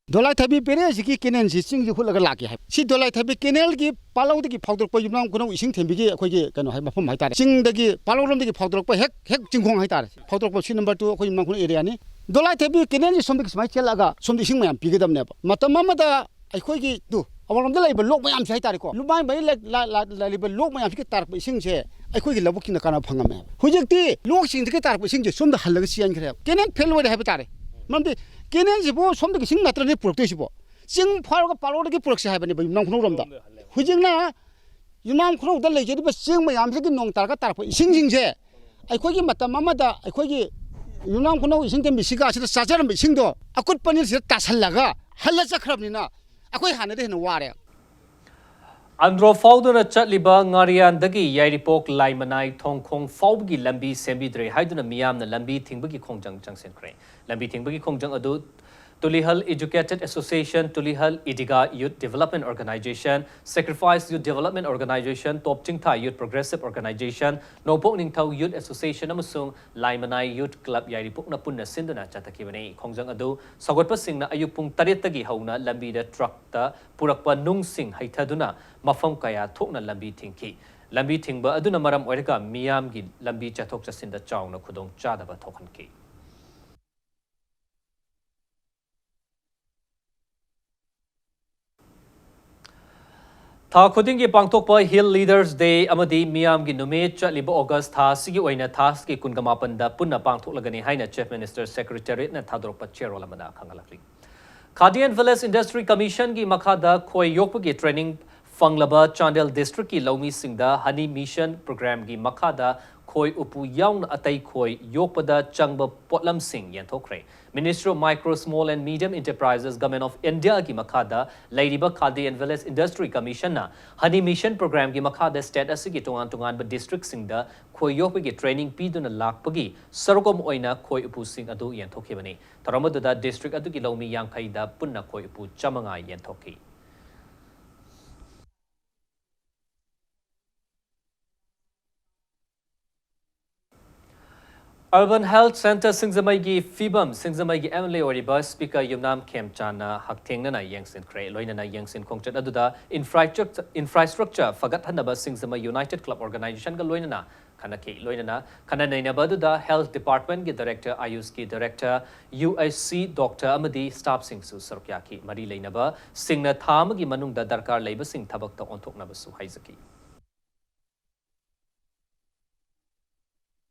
ꯗꯣꯂꯥꯏꯊꯥꯕꯤ ꯄꯦꯔꯦꯁꯤꯒꯤ ꯀꯦꯅꯦꯜꯁꯤ ꯆꯤꯡꯁꯤ ꯍꯨꯠꯂꯒ ꯂꯥꯛꯀꯦ ꯍꯥꯏꯕ꯫ ꯁꯤ ꯗꯣꯂꯥꯏꯊꯥꯕꯤ ꯀꯦꯅꯦꯜꯒꯤ ꯄꯥꯂꯧꯗꯒꯤ ꯐꯥꯎꯗꯣꯔꯛꯄ ꯌꯨꯝꯅꯥꯝ ꯈꯨꯅꯧ ꯏꯁꯤꯡ ꯊꯦꯝꯕꯤꯒꯤ ꯑꯩꯈꯣꯏꯒꯤ ꯀꯩꯅꯣ ꯍꯥꯏ ꯃꯐꯝ ꯍꯥꯏꯇꯥꯔꯦ꯫ ꯆꯤꯡꯗꯒꯤ ꯄꯥꯂꯧꯔꯣꯝꯗꯒꯤ ꯐꯥꯎꯗꯣꯔꯛꯄ ꯍꯦꯛ, ꯍꯦꯛ ꯆꯤꯡꯈꯣꯡ ꯍꯥꯏꯇꯥꯔꯦ꯫ ꯐꯥꯎꯗꯣꯔꯛꯄ ꯁꯤ ꯅꯝꯕꯔ ꯇꯨ ꯑꯩꯈꯣꯏ ꯌꯨꯝꯅꯥꯝ ꯈꯨꯅꯧ ꯑꯦꯔꯤꯌꯥꯅꯤ꯫ ꯗꯣꯂꯥꯏꯊꯥꯕꯤ ꯀꯦꯅꯦꯜꯁꯤ ꯁꯣꯝꯗꯒꯤ ꯁꯨꯃꯥꯏꯅ ꯆꯦꯜꯂꯛꯑꯒ ꯁꯣꯝꯗ ꯏꯁꯤꯡ ꯃꯌꯥꯝ ꯄꯤꯒꯗꯕꯅꯦꯕ꯫ ꯃꯇꯝ ꯑꯃꯗ ꯑꯩꯈꯣꯏꯒꯤ ꯇꯨ ꯑꯋꯥꯡꯂꯣꯝꯗ ꯂꯩꯕ ꯂꯣꯛ ꯃꯌꯥꯝꯁꯦ ꯍꯥꯏꯇꯥꯔꯦꯀꯣ, ꯂꯨꯃꯥꯏ ꯃꯔꯤ ꯂꯩ-, ꯂꯥ-, ꯂꯥ-, ꯂꯩꯔꯤꯕ ꯂꯣꯛ ꯃꯌꯥꯝꯁꯤꯒꯤ ꯇꯥꯔꯛꯄ ꯏꯁꯤꯡꯁꯦ ꯑꯩꯈꯣꯏꯒꯤ ꯂꯧꯕꯨꯛꯁꯤꯡꯗ ꯀꯥꯟꯅꯕ ꯐꯪꯉꯝꯃꯦꯕ꯫ ꯍꯧꯖꯤꯛꯇꯤ ꯂꯣꯛꯁꯤꯡꯁꯤꯒꯤ ꯇꯥꯔꯛꯄ ꯏꯁꯤꯡꯁꯦ ꯁꯣꯝꯗ ꯍꯜꯂꯒ ꯆꯦꯟꯈ꯭ꯔꯦꯕ꯫ ꯀꯦꯅꯦꯜ ꯐꯦꯜ ꯑꯣꯏꯔꯦ ꯍꯥꯏꯕ ꯇꯥꯔꯦ꯫ ꯃꯔꯝꯗꯤ ꯀꯦꯅꯦꯜꯁꯤꯕꯨ ꯁꯣꯝꯗꯒꯤ ꯏꯁꯤꯡ ꯅꯠꯇ꯭ꯔꯅꯦ ꯄꯨꯔꯛꯇꯣꯏꯁꯤꯕꯣ? ꯆꯤꯡ ꯐꯥꯎꯔꯒ ꯄꯥꯂꯧꯗꯒꯤ ꯄꯨꯔꯛꯁꯦ ꯍꯥꯏꯕꯅꯦꯕ ꯌꯨꯝꯅꯥꯝ ꯈꯨꯅꯧꯔꯣꯝꯗ꯫ ꯍꯧꯖꯤꯛꯅ ꯌꯨꯝꯅꯥꯝ ꯈꯨꯅꯧꯗ ꯂꯩꯖꯔꯤꯕ ꯆꯤꯡ ꯃꯌꯥꯝꯁꯤꯒꯤ ꯅꯣꯡ ꯇꯥꯔꯒ ꯇꯥꯔꯛꯄ ꯏꯁꯤꯡꯁꯤꯡꯁꯦ ꯑꯩꯈꯣꯏꯒꯤ ꯃꯇꯝ ꯑꯃꯗ ꯑꯩꯈꯣꯏꯒꯤ ꯌꯨꯝꯅꯥꯝ ꯈꯨꯅꯧ ꯏꯁꯤꯡ ꯊꯦꯝꯕꯤ ꯁꯤꯒꯥꯁꯤꯗ ꯆꯥꯖꯔꯝꯕ ꯏꯁꯤꯡꯗꯣ ꯑꯀꯨꯠ ꯄꯅꯤꯜꯁꯤꯗ ꯇꯥꯁꯜꯂꯒ ꯍꯜꯂ ꯆꯠꯈ꯭ꯔꯕꯅꯤꯅ ꯑꯩꯈꯣꯏ ꯍꯥꯟꯅꯗꯤ ꯍꯦꯟꯅ ꯋꯥꯔꯦ꯫ ꯑꯟꯗ꯭ꯔꯣ ꯐꯥꯎꯗꯨꯅ ꯆꯠꯂꯤꯕ ꯉꯥꯔꯤꯌꯥꯟꯗꯒꯤ ꯌꯥꯏꯔꯤꯄꯣꯛ ꯂꯥꯏꯃꯅꯥꯏ ꯊꯣꯡꯈꯣꯡ ꯐꯥꯎꯕꯒꯤ ꯂꯝꯕꯤ ꯁꯦꯝꯕꯤꯗ꯭ꯔꯦ ꯍꯥꯏꯗꯨꯅ ꯃꯤꯌꯥꯝꯅ ꯂꯝꯕꯤ ꯊꯤꯡꯕꯒꯤ ꯈꯣꯡꯖꯪ ꯆꯪꯁꯤꯟꯈ꯭ꯔꯦ꯫ ꯂꯝꯕꯤ ꯊꯤꯡꯕꯒꯤ ꯈꯣꯡꯖꯪ ꯑꯗꯨ Tulihal Educated Association, Tulihal Idiga Youth Development Organization, Sacrifice Youth Development Organization, Top Chingtha Youth Progressive Organization, Nongpok Ningthou Youth Association ꯑꯃꯁꯨꯡ ꯂꯥꯏꯃꯅꯥꯏ Youth Club ꯌꯥꯏꯔꯤꯄꯣꯛꯅ ꯄꯨꯟꯅ ꯁꯤꯟꯗꯨꯅ ꯆꯠꯊꯈꯤꯕꯅꯤ꯫ ꯈꯣꯡꯖꯪ ꯑꯗꯨ ꯁꯧꯒꯠꯄꯁꯤꯡꯅ ꯑꯌꯨꯛ ꯄꯨꯡ ꯇꯔꯦꯠꯇꯒꯤ ꯍꯧꯅ ꯂꯝꯕꯤꯗ ꯇ꯭ꯔꯛꯇ ꯄꯨꯔꯛꯄ ꯅꯨꯡꯁꯤꯡ ꯍꯩꯊꯗꯨꯅ ꯃꯐꯝ ꯀꯌꯥ ꯊꯣꯛꯅ ꯂꯝꯕꯤ ꯊꯤꯡꯈꯤ꯫ ꯂꯝꯕꯤ ꯊꯤꯡꯕ ꯑꯗꯨꯅ ꯃꯔꯝ ꯑꯣꯏꯔꯒ ꯃꯤꯌꯥꯝꯒꯤ ꯂꯝꯕꯤ ꯆꯠꯊꯣꯛ ꯆꯠꯁꯤꯟꯗ ꯆꯥꯎꯅ ꯈꯨꯗꯣꯡ ꯆꯥꯗꯕ ꯊꯣꯛꯍꯟꯈꯤ꯫ ꯊꯥ ꯈꯨꯗꯤꯡꯒꯤ ꯄꯥꯡꯊꯣꯛꯄ Hill Leaders Day ꯑꯃꯗꯤ ꯃꯤꯌꯥꯝꯒꯤ ꯅꯨꯃꯤꯠ ꯆꯠꯂꯤꯕ ꯑꯣꯒꯁ ꯊꯥ ꯑꯁꯤꯒꯤ ꯑꯣꯏꯅ ꯊꯥ ꯑꯁꯤꯒꯤ ꯀꯨꯟꯒ ꯃꯥꯄꯟꯗ ꯄꯨꯟꯅ ꯄꯥꯡꯊꯣꯛꯂꯒꯅꯤ ꯍꯥꯏꯅ Chief Minister Secretariatꯅ ꯊꯥꯗꯣꯔꯛꯄ ꯆꯦꯔꯣꯜ ꯑꯃꯗ ꯈꯪꯍꯜꯂꯛꯂꯤ꯫ Khadi and Village Industry Commissionꯒꯤ ꯃꯈꯥꯗ ꯈꯣꯏ ꯌꯣꯛꯄꯒꯤ training ꯐꯪꯂꯕ ꯆꯥꯟꯗꯦꯜ districtꯀꯤ ꯂꯧꯃꯤꯁꯤꯡꯗ Honey Mission programꯒꯤ ꯃꯈꯥꯗ ꯈꯣꯏ ꯎꯄꯨ ꯌꯥꯎꯅ ꯑꯇꯩ ꯈꯣꯏ ꯌꯣꯛꯄꯗ ꯆꯪꯕ ꯄꯣꯠꯂꯝꯁꯤꯡ ꯌꯦꯟꯊꯣꯛꯈ꯭ꯔꯦ꯫ Ministry of Micro, Small and Medium Enterprises, Government of Indiaꯒꯤ ꯃꯈꯥꯗ ꯂꯩꯔꯤꯕ Khadi and Village Industry Commissionꯅ Honey Mission programꯒꯤ ꯃꯈꯥꯗ state ꯑꯁꯤꯒꯤ ꯇꯣꯉꯥꯟ ꯇꯣꯉꯥꯟꯕ districtꯁꯤꯡꯗ ꯈꯣꯏ ꯌꯣꯛꯄꯒꯤ training ꯄꯤꯗꯨꯅ ꯂꯥꯛꯄꯒꯤ ꯁꯔꯨꯛ ꯑꯃ ꯑꯣꯏꯅ ꯈꯣꯏ ꯎꯄꯨꯁꯤꯡ ꯑꯗꯨ ꯌꯦꯟꯊꯣꯛꯈꯤꯕꯅꯤ꯫ ꯊꯧꯔꯝ ꯑꯗꯨꯗ district ꯑꯗꯨꯒꯤ ꯂꯧꯃꯤ ꯌꯥꯡꯈꯩꯗ ꯄꯨꯟꯅ ꯈꯣꯏ ꯎꯄꯨ ꯆꯥꯃꯉꯥ ꯌꯦꯟꯊꯣꯛꯈꯤ꯫ Urban Health Centre ꯁꯤꯡꯖꯃꯩꯒꯤ ꯐꯤꯕꯝ ꯁꯤꯡꯖꯃꯩꯒꯤ M L A ꯑꯣꯏꯔꯤꯕ Speaker ꯌꯨꯝꯅꯥꯝ ꯈꯦꯝꯆꯥꯟꯅ ꯍꯛꯊꯦꯡꯅꯅ ꯌꯦꯡꯁꯤꯟꯈ꯭ꯔꯦ꯫ ꯂꯣꯏꯅꯅ ꯌꯦꯡꯁꯤꯟ ꯈꯣꯡꯆꯠ ꯑꯗꯨꯗ infrastructure, infrastructure ꯐꯒꯠꯍꯟꯅꯕ ꯁꯤꯡꯖꯃꯩ United Club Organisationꯒ ꯂꯣꯏꯅꯅ ꯈꯟꯅꯈꯤ꯫ ꯂꯣꯏꯅꯅ ꯈꯟꯅ ꯅꯩꯅꯕ ꯑꯗꯨꯗ Health Departmentꯀꯤ Director, AYUSHꯀꯤ Director, UHC doctor ꯑꯃꯗꯤ staffꯁꯤꯡꯁꯨ ꯁꯔꯨꯛ ꯌꯥꯈꯤ꯫ ꯃꯔꯤ ꯂꯩꯅꯕꯁꯤꯡꯅ ꯊꯥ ꯑꯃꯒꯤ ꯃꯅꯨꯡꯗ ꯗꯔꯀꯥꯔ ꯂꯩꯕꯁꯤꯡ ꯊꯕꯛꯇ ꯑꯣꯟꯊꯣꯛꯅꯕꯁꯨ ꯍꯥꯏꯖꯈꯤ꯫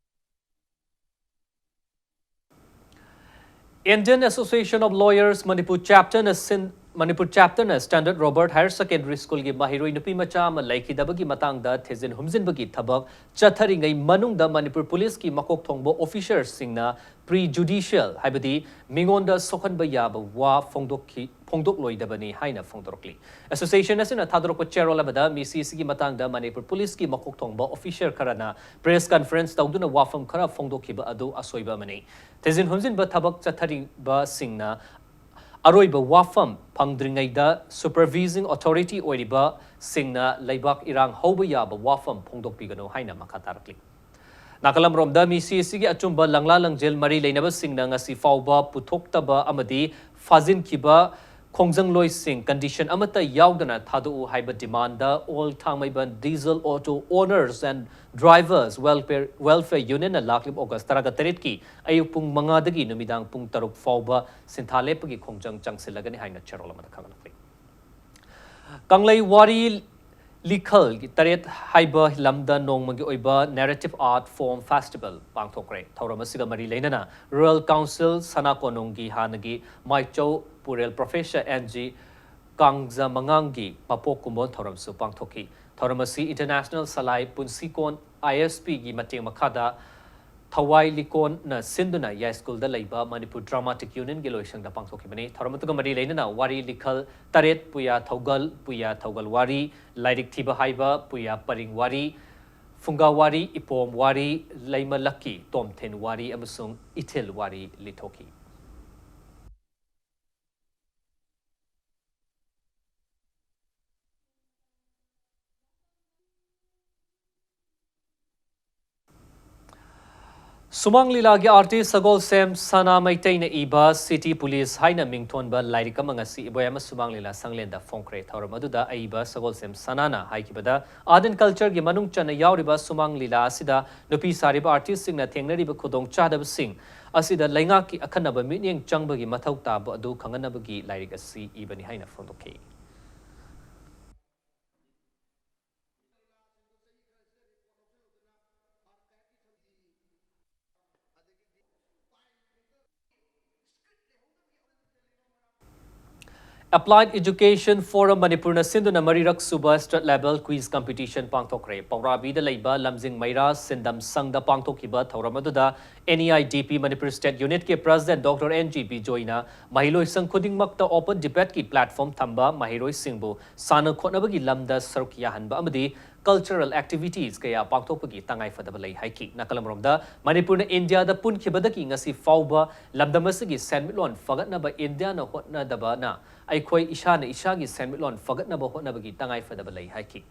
Indian Association of Lawyers Manipur Chapterꯅ ꯁꯤꯟ-, Manipur Chapterꯅ Standard Robert Higher Secondary Schoolꯒꯤ ꯃꯍꯩꯔꯣꯏ ꯅꯨꯄꯤ ꯃꯆꯥ ꯑꯃ ꯂꯩꯈꯤꯗꯕꯒꯤ ꯃꯇꯥꯡꯗ ꯊꯤꯖꯤꯟ ꯍꯨꯝꯖꯤꯟꯕꯒꯤ ꯊꯕꯛ ꯆꯠꯊꯔꯤꯉꯩ ꯃꯅꯨꯡꯗ ꯃꯅꯤꯄꯨꯔ ꯄꯨꯂꯤꯁꯀꯤ ꯃꯀꯣꯛ ꯊꯣꯡꯕ officerꯁꯤꯡꯅ prejudicial, ꯍꯥꯏꯕꯗꯤ ꯃꯤꯉꯣꯟꯗ ꯁꯣꯛꯍꯟꯕ ꯌꯥꯕ ꯋꯥ ꯐꯣꯡꯗꯣꯛꯈꯤ, ꯐꯣꯡꯗꯣꯛꯂꯣꯏꯗꯕꯅꯤ ꯍꯥꯏꯅ ꯐꯣꯡꯗꯣꯔꯛꯂꯤ꯫ Association ꯑꯁꯤꯅ ꯊꯥꯗꯣꯔꯛꯄ ꯆꯦꯔꯣꯜ ꯑꯃꯗ ꯃꯤꯁꯤ ꯑꯁꯤꯒꯤ ꯃꯇꯥꯡꯗ ꯃꯅꯤꯄꯨꯔ ꯄꯨꯂꯤꯁꯀꯤ ꯃꯀꯣꯛ ꯊꯣꯡꯕ officer ꯈꯔꯅ press conference ꯇꯧꯗꯨꯅ ꯋꯥꯐꯝ ꯈꯔ ꯐꯣꯡꯗꯣꯛꯈꯤꯕ ꯑꯗꯨ ꯑꯁꯣꯏꯕ ꯑꯃꯅꯤ꯫ ꯊꯤꯖꯤꯟ ꯍꯨꯝꯖꯤꯟꯕ ꯊꯕꯛ ꯆꯠꯊꯔꯤꯕꯁꯤꯡꯅ ꯑꯔꯣꯏꯕ ꯋꯥꯐꯝ ꯐꯪꯗ꯭ꯔꯤꯉꯩꯗ supervising authority ꯑꯣꯏꯔꯤꯕꯁꯤꯡꯅ ꯂꯩꯕꯥꯛ ꯏꯔꯥꯡ ꯍꯧꯕ ꯌꯥꯕ ꯋꯥꯐꯝ ꯐꯣꯡꯗꯣꯛꯄꯤꯒꯅꯨ ꯍꯥꯏꯅ ꯃꯈꯥ ꯇꯥꯔꯛꯂꯤ꯫ ꯅꯥꯀꯜ ꯑꯃꯔꯣꯝꯗ ꯃꯤꯁꯤ ꯑꯁꯤꯒꯤ ꯑꯆꯨꯝꯕ ꯂꯪꯂꯥ ꯂꯪꯖꯦꯜ ꯃꯔꯤ ꯂꯩꯅꯕꯁꯤꯡꯅ ꯉꯁꯤ ꯐꯥꯎꯕ ꯄꯨꯊꯣꯛꯇꯕ ꯑꯃꯗꯤ ꯐꯥꯖꯤꯟꯈꯤꯕ ꯈꯣꯡꯖꯪꯂꯣꯏꯁꯤꯡ condition ꯑꯃꯠꯇ ꯌꯥꯎꯗꯅ ꯊꯥꯗꯣꯛꯎ ꯍꯥꯏꯕ demandꯗ All Thangmeiban Diesel Auto Owners and Drivers Welfare, Welfare Unionꯅ ꯂꯥꯛꯂꯤꯕ August ꯇꯔꯥꯇꯔꯦꯠꯀꯤ ꯑꯌꯨꯛ ꯄꯨꯡ ꯃꯉꯥꯗꯒꯤ ꯅꯨꯃꯤꯗꯥꯡ ꯄꯨꯡ ꯇꯔꯨꯛ ꯐꯥꯎꯕ ꯁꯤꯟꯊꯥ ꯂꯦꯞꯄꯒꯤ ꯈꯣꯡꯖꯪ ꯆꯪꯁꯤꯜꯂꯒꯅꯤ ꯍꯥꯏꯅ ꯆꯦꯔꯣꯜ ꯑꯃꯗ ꯈꯪꯍꯜꯂꯛꯂꯤ꯫ ꯀꯪꯂꯩ ꯋꯥꯔꯤ ꯂꯤꯈꯜ ꯇꯔꯦꯠ ꯍꯥꯏꯕ ꯂꯝꯗ ꯅꯣꯡꯃꯒꯤ ꯑꯣꯏꯕ Narrative Art Form Festival ꯄꯥꯡꯊꯣꯛꯈ꯭ꯔꯦ꯫ ꯊꯧꯔꯝ ꯑꯁꯤꯒ ꯃꯔꯤ ꯂꯩꯅꯅ Rural Council ꯁꯅꯥ ꯀꯣꯅꯨꯡꯒꯤ ꯍꯥꯟꯅꯒꯤ ꯃꯥꯏꯆꯧ ꯄꯨꯔꯦꯜ Professor N G ꯀꯥꯡꯖꯃꯉꯥꯡꯒꯤ ꯃꯄꯣꯛ ꯀꯨꯝꯑꯣꯟ ꯊꯧꯔꯝꯁꯨ ꯄꯥꯡꯊꯣꯛꯈꯤ꯫ ꯊꯧꯔꯝ ꯑꯁꯤ International ꯁꯂꯥꯏ ꯄꯨꯟꯁꯤꯀꯣꯟ I S Pꯒꯤ ꯃꯇꯦꯡ ꯃꯈꯥꯗ ꯊꯋꯥꯏ ꯂꯤꯀꯣꯟꯅ ꯁꯤꯟꯗꯨꯅ ꯌꯥꯏꯁ꯭ꯀꯨꯜꯗ ꯂꯩꯕ ꯃꯅꯤꯄꯨꯔ Dramatic Unionꯒꯤ ꯂꯣꯏꯁꯪꯗ ꯄꯥꯡꯊꯣꯛꯈꯤꯕꯅꯤ꯫ ꯊꯧꯔꯝ ꯑꯗꯨꯒ ꯃꯔꯤ ꯂꯩꯅꯅ ꯋꯥꯔꯤ ꯂꯤꯈꯜ ꯇꯔꯦꯠ, ꯄꯨꯌꯥ ꯊꯧꯒꯜ, ꯄꯨꯌꯥ ꯊꯧꯒꯜ ꯋꯥꯔꯤ, ꯂꯥꯏꯔꯤꯛ ꯊꯤꯕ ꯍꯥꯏꯕ, ꯄꯨꯌꯥ ꯄꯔꯤꯡ ꯋꯥꯔꯤ, ꯐꯨꯡꯒꯥ ꯋꯥꯔꯤ, ꯏꯄꯣꯝ ꯋꯥꯔꯤ, ꯂꯩꯃ ꯂꯛꯀꯤ ꯇꯣꯝꯊꯤꯟ ꯋꯥꯔꯤ ꯑꯃꯁꯨꯡ ꯏꯊꯤꯜ ꯋꯥꯔꯤ ꯂꯤꯊꯣꯛꯈꯤ꯫ ꯁꯨꯃꯥꯡ ꯂꯤꯂꯥꯒꯤ artist ꯁꯒꯣꯜꯁꯦꯝ ꯁꯅꯥ ꯃꯩꯇꯩꯅ ꯏꯕ City Police ꯍꯥꯏꯅ ꯃꯤꯡꯊꯣꯟꯕ ꯂꯥꯏꯔꯤꯛ ꯑꯃ ꯉꯁꯤ ꯏꯕꯣꯌꯥꯏꯃ ꯁꯨꯃꯥꯡ ꯂꯤꯂꯥ ꯁꯪꯂꯦꯟꯗ ꯐꯣꯡꯈ꯭ꯔꯦ꯫ ꯊꯧꯔꯝ ꯑꯗꯨꯗ ꯑꯏꯕ ꯁꯒꯣꯜꯁꯦꯝ ꯁꯅꯥꯅ ꯍꯥꯏꯈꯤꯕꯗ, Art and Cultureꯒꯤ ꯃꯅꯨꯡ ꯆꯟꯅ ꯌꯥꯎꯔꯤꯕ ꯁꯨꯃꯥꯡ ꯂꯤꯂꯥ ꯑꯁꯤꯗ ꯅꯨꯄꯤ ꯁꯥꯔꯤꯕ artistꯁꯤꯡꯅ ꯊꯦꯡꯅꯔꯤꯕ ꯈꯨꯗꯣꯡꯆꯥꯗꯕꯁꯤꯡ ꯑꯁꯤꯗ ꯂꯩꯉꯥꯛꯀꯤ ꯑꯈꯟꯅꯕ ꯃꯤꯠꯌꯦꯡ ꯆꯪꯕꯒꯤ ꯃꯊꯧ ꯇꯥꯕ ꯑꯗꯨ ꯈꯪꯍꯟꯅꯕꯒꯤ ꯂꯥꯏꯔꯤꯛ ꯑꯁꯤ ꯏꯕꯅꯤ ꯍꯥꯏꯅ ꯐꯣꯡꯗꯣꯛꯈꯤ꯫ Applied Education Forum ꯃꯅꯤꯄꯨꯔꯅ ꯁꯤꯟꯗꯨꯅ ꯃꯔꯤꯔꯛ ꯁꯨꯕ State Level Quiz Competition ꯄꯥꯡꯊꯣꯛꯈ꯭ꯔꯦ꯫ ꯄꯧꯔꯥꯕꯤꯗ ꯂꯩꯕ ꯂꯝꯖꯤꯡ ꯃꯩꯔꯥ ꯁꯤꯟꯗꯝ ꯁꯪꯗ ꯄꯥꯡꯊꯣꯛꯈꯤꯕ ꯊꯧꯔꯝ ꯑꯗꯨꯗ N E I D P Manipur State Unitꯀꯤ President Doctor N G Bijoyꯅ ꯃꯍꯩꯂꯣꯏ ꯁꯪ ꯈꯨꯗꯤꯡꯃꯛꯇ open debateꯀꯤ platform ꯊꯝꯕ, ꯃꯍꯩꯔꯣꯏꯁꯤꯡꯕꯨ ꯁꯥꯟꯅ ꯈꯣꯠꯅꯕꯒꯤ ꯂꯝꯗ ꯁꯔꯨꯛ ꯌꯥꯍꯟꯕ ꯑꯃꯗꯤ cultural activities ꯀꯌꯥ ꯄꯥꯡꯊꯣꯛꯄꯒꯤ ꯇꯉꯥꯏꯐꯗꯕ ꯂꯩ ꯍꯥꯏꯈꯤ꯫ ꯅꯥꯀꯜ ꯑꯃꯔꯣꯝꯗ, ꯃꯅꯤꯄꯨꯔꯅ ꯏꯟꯗꯤꯌꯥꯗ ꯄꯨꯟꯈꯤꯕꯗꯒꯤ ꯉꯁꯤ ꯐꯥꯎꯕ ꯂꯝꯗꯝ ꯑꯁꯤꯒꯤ ꯁꯦꯟꯃꯤꯠꯂꯣꯟ ꯐꯒꯠꯅꯕ ꯏꯟꯗꯤꯌꯥꯅ ꯍꯣꯠꯅꯗꯕꯅ ꯑꯩꯈꯣꯏ ꯏꯁꯥꯅ ꯏꯁꯥꯒꯤ ꯁꯦꯟꯃꯤꯠꯂꯣꯟ ꯐꯒꯠꯅꯕ ꯍꯣꯠꯅꯕꯒꯤ ꯇꯉꯥꯏꯐꯗꯕ ꯂꯩ ꯍꯥꯏꯈꯤ꯫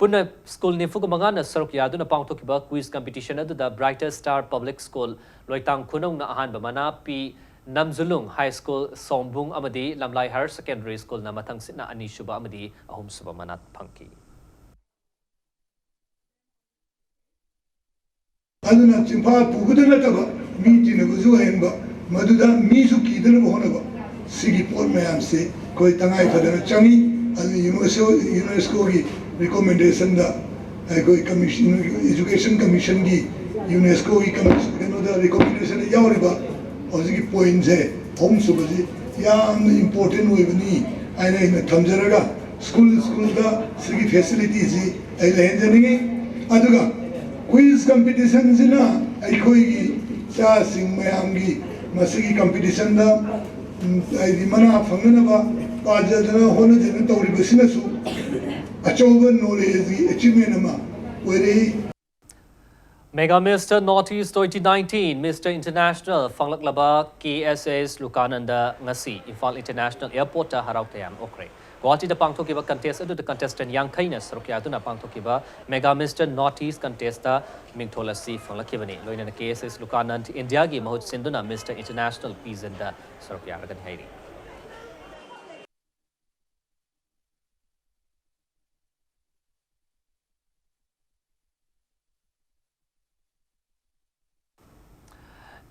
ꯄꯨꯟꯅ ꯁ꯭ꯀꯨꯜ ꯅꯤꯐꯨꯒ ꯃꯉꯥꯅ ꯁꯔꯨꯛ ꯌꯥꯗꯨꯅ ꯄꯥꯡꯊꯣꯛꯈꯤꯕ quiz competition ꯑꯗꯨꯗ Brighter Star Public School ꯂꯣꯏꯇꯥꯡ ꯈꯨꯅꯧꯅ ꯑꯍꯥꯟꯕ ꯃꯅꯥ ꯄꯤ, ꯅꯝꯖꯨꯂꯨꯡ High School ꯁꯣꯝꯕꯨꯡ ꯑꯃꯗꯤ ꯂꯝꯂꯥꯏ Higher Secondary Schoolꯅ ꯃꯊꯪꯁꯤꯠꯅ ꯑꯅꯤꯁꯨꯕ ꯑꯃꯗꯤ ꯑꯍꯨꯝꯁꯨꯕ ꯃꯅꯥ ꯐꯪꯈꯤ꯫ ꯑꯗꯨꯅ ꯆꯤꯟꯐꯥ ꯄꯨꯕꯗ ꯅꯠꯇꯕ ꯃꯤ ꯇꯤꯟꯅꯕꯁꯨ ꯍꯩꯍꯟꯕ, ꯃꯗꯨꯗ ꯃꯤꯁꯨ ꯀꯤꯗꯅꯕ ꯍꯣꯠꯅꯕ, ꯁꯤꯒꯤ ꯄꯣꯠ ꯃꯌꯥꯝꯁꯦ ꯑꯩꯈꯣꯏ ꯇꯉꯥꯏ ꯐꯗꯅ ꯆꯪꯉꯤ꯫ ꯑꯗꯨꯅ ꯌꯨꯅꯦꯁꯀꯣ, ꯌꯨꯅꯦꯁꯀꯣꯒꯤ ꯔꯤꯀꯣꯃꯦꯟꯗꯦꯁꯟꯗ ꯑꯩꯈꯣꯏ ꯀꯃꯤꯁꯟ, ꯏꯖꯨꯀꯦꯁꯟ ꯀꯃꯤꯁꯟꯒꯤ ꯌꯨꯅꯦꯁꯀꯣꯒꯤ ꯀꯃꯤꯁꯟ ꯀꯩꯅꯣꯗ ꯔꯤꯀꯣꯃꯦꯟꯗꯦꯁꯟꯗ ꯌꯥꯎꯔꯤꯕ ꯍꯧꯖꯤꯛꯀꯤ ꯄꯣꯏꯟꯁꯦ ꯑꯍꯨꯝꯁꯨꯕꯁꯤ ꯌꯥꯝꯅ ꯏꯝꯄꯣꯔꯇꯦꯟ ꯑꯣꯏꯕꯅꯤ ꯍꯥꯏꯅ ꯑꯩꯅ ꯊꯝꯖꯔꯒ, ꯁ꯭ꯀꯨꯜ ꯁ꯭ꯀꯨꯜꯗ ꯁꯤꯒꯤ ꯐꯦꯁꯤꯂꯤꯇꯤꯁꯤ ꯑꯩ ꯂꯩꯍꯟꯖꯅꯤꯡꯉꯤ꯫ ꯑꯗꯨꯒ quiz competitionꯁꯤꯅ ꯑꯩꯈꯣꯏꯒꯤ ꯏꯆꯥꯁꯤꯡ ꯃꯌꯥꯝꯒꯤ ꯃꯁꯤꯒꯤ competitionꯗ, ꯎꯝ, ꯍꯥꯏꯗꯤ ꯃꯅꯥ ꯐꯪꯅꯅꯕ ꯄꯥꯖꯗꯅ ꯍꯣꯠꯅꯖꯅ ꯇꯧꯔꯤꯕꯁꯤꯅꯁꯨ ꯑꯆꯧꯕ knowledgeꯀꯤ achievement ꯑꯃ ꯑꯣꯏꯔꯛꯏ꯫ Mega Mister North East twenty nineteen Mister International ꯐꯪꯂꯛꯂꯕ ꯀꯦ ꯑꯦꯁ ꯑꯦꯁ ꯂꯨꯀꯥꯅꯟꯗ ꯉꯁꯤ ꯏꯝꯐꯥꯜ ꯏꯟꯇꯔꯅꯦꯁꯅꯦꯜ ꯑꯦꯌꯔꯄꯣꯔꯠꯇ ꯍꯔꯥꯎ ꯇꯌꯥꯝ ꯑꯣꯛꯈ꯭ꯔꯦ꯫ ꯒꯨꯋꯥꯍꯥꯇꯤꯗ ꯄꯥꯡꯊꯣꯛꯈꯤꯕ ꯀꯟꯇꯦꯁ ꯑꯗꯨꯗ ꯀꯟꯇꯦꯁꯇꯦꯟ ꯌꯥꯡꯈꯩꯅ ꯁꯔꯨꯛ ꯌꯥꯗꯨꯅ ꯄꯥꯡꯊꯣꯛꯈꯤꯕ mega mister north east contest ꯃꯤꯡꯊꯣꯜ ꯑꯁꯤ ꯐꯪꯂꯛꯈꯤꯕꯅꯤ꯫ ꯂꯣꯏꯅꯅ ꯀꯦ ꯑꯦꯁ ꯑꯦꯁ ꯂꯨꯀꯥꯅꯟꯗ ꯏꯟꯗꯤꯌꯥꯒꯤ ꯃꯍꯨꯠ ꯁꯤꯟꯗꯨꯅ ꯃꯤꯁꯇꯔ ꯏꯟꯇꯔꯅꯦꯁꯅꯦꯜ ꯄꯤꯖꯟꯗ ꯁꯔꯨꯛ ꯌꯥꯔꯒꯅꯤ ꯍꯥꯏꯔꯤ꯫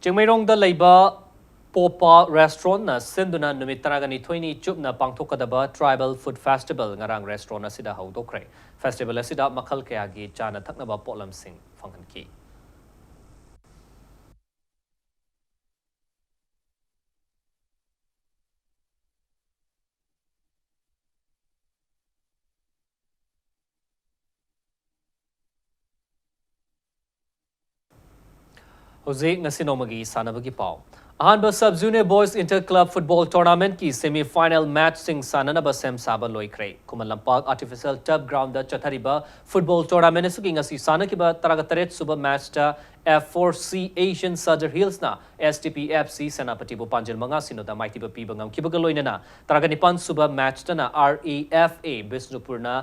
ꯆꯤꯡꯃꯩꯔꯣꯡꯗ ꯂꯩꯕ ꯄꯣꯄꯥ ꯔꯦꯁꯇ꯭ꯔꯣꯟꯅ ꯁꯤꯟꯗꯨꯅ ꯅꯨꯃꯤꯠ ꯇꯔꯥꯅꯤꯊꯣꯏꯅꯤ ꯆꯨꯞꯅ ꯄꯥꯡꯊꯣꯛꯀꯗꯕ ꯇ꯭ꯔꯥꯏꯕꯦꯜ ꯐꯨꯗ ꯐꯦꯁꯇꯤꯚꯦꯜ ꯉꯔꯥꯡ ꯔꯦꯁꯇ꯭ꯔꯣꯟ ꯑꯁꯤꯗ ꯍꯧꯗꯣꯛꯈ꯭ꯔꯦ꯫ ꯐꯦꯁꯇꯤꯚꯦꯜ ꯑꯁꯤꯗ ꯃꯈꯜ ꯀꯌꯥꯒꯤ ꯆꯥꯅ ꯊꯛꯅꯕ ꯄꯣꯠꯂꯝꯁꯤꯡ ꯐꯪꯍꯟꯈꯤ꯫ ꯍꯧꯖꯤꯛ ꯉꯁꯤ ꯅꯣꯡꯃꯒꯤ ꯁꯥꯟꯅꯕꯒꯤ ꯄꯥꯎ꯫ ꯑꯍꯥꯟꯕ sub junior boys inter club football ꯇꯣꯔꯅꯥꯃꯦꯟꯠꯀꯤ ꯁꯦꯃꯤ ꯐꯥꯏꯅꯦꯜ ꯃꯦꯆꯁꯤꯡ ꯁꯥꯟꯅꯅꯕ ꯁꯦꯝ ꯁꯥꯕ ꯂꯣꯏꯈ꯭ꯔꯦ꯫ ꯈꯨꯃꯟ ꯂꯝꯄꯥꯛ ꯑꯥꯔꯇꯤꯐꯤꯁꯤꯌꯦꯜ ꯇꯔꯐ ꯒ꯭ꯔꯥꯎꯟꯗ ꯆꯠꯊꯔꯤꯕ ꯐꯨꯠꯕꯣꯜ ꯇꯣꯔꯅꯥꯃꯦꯟꯠ ꯑꯁꯤꯒꯤ ꯉꯁꯤ ꯁꯥꯟꯅꯈꯤꯕ ꯇꯔꯥꯒ ꯇꯔꯦꯠ ꯁꯨꯕ ꯃꯦꯆꯇ F four C Asian Sadar ꯍꯤꯜꯁꯅ S T P F C ꯁꯦꯅꯥꯄꯇꯤꯕꯨ ꯄꯥꯟꯖꯤꯜ ꯃꯉꯥ ꯁꯤꯅꯣꯗ ꯃꯥꯏꯊꯤꯕ ꯄꯤꯕ ꯉꯝꯈꯤꯕꯒ ꯂꯣꯏꯅꯅ ꯇꯔꯥꯒ ꯅꯤꯄꯥꯟ ꯁꯨꯕ ꯃꯦꯆꯇꯅ ꯑꯥꯔ ꯑꯦ ꯑꯦꯐ ꯑꯦ ꯕꯤꯁꯅꯨꯄꯨꯔꯅ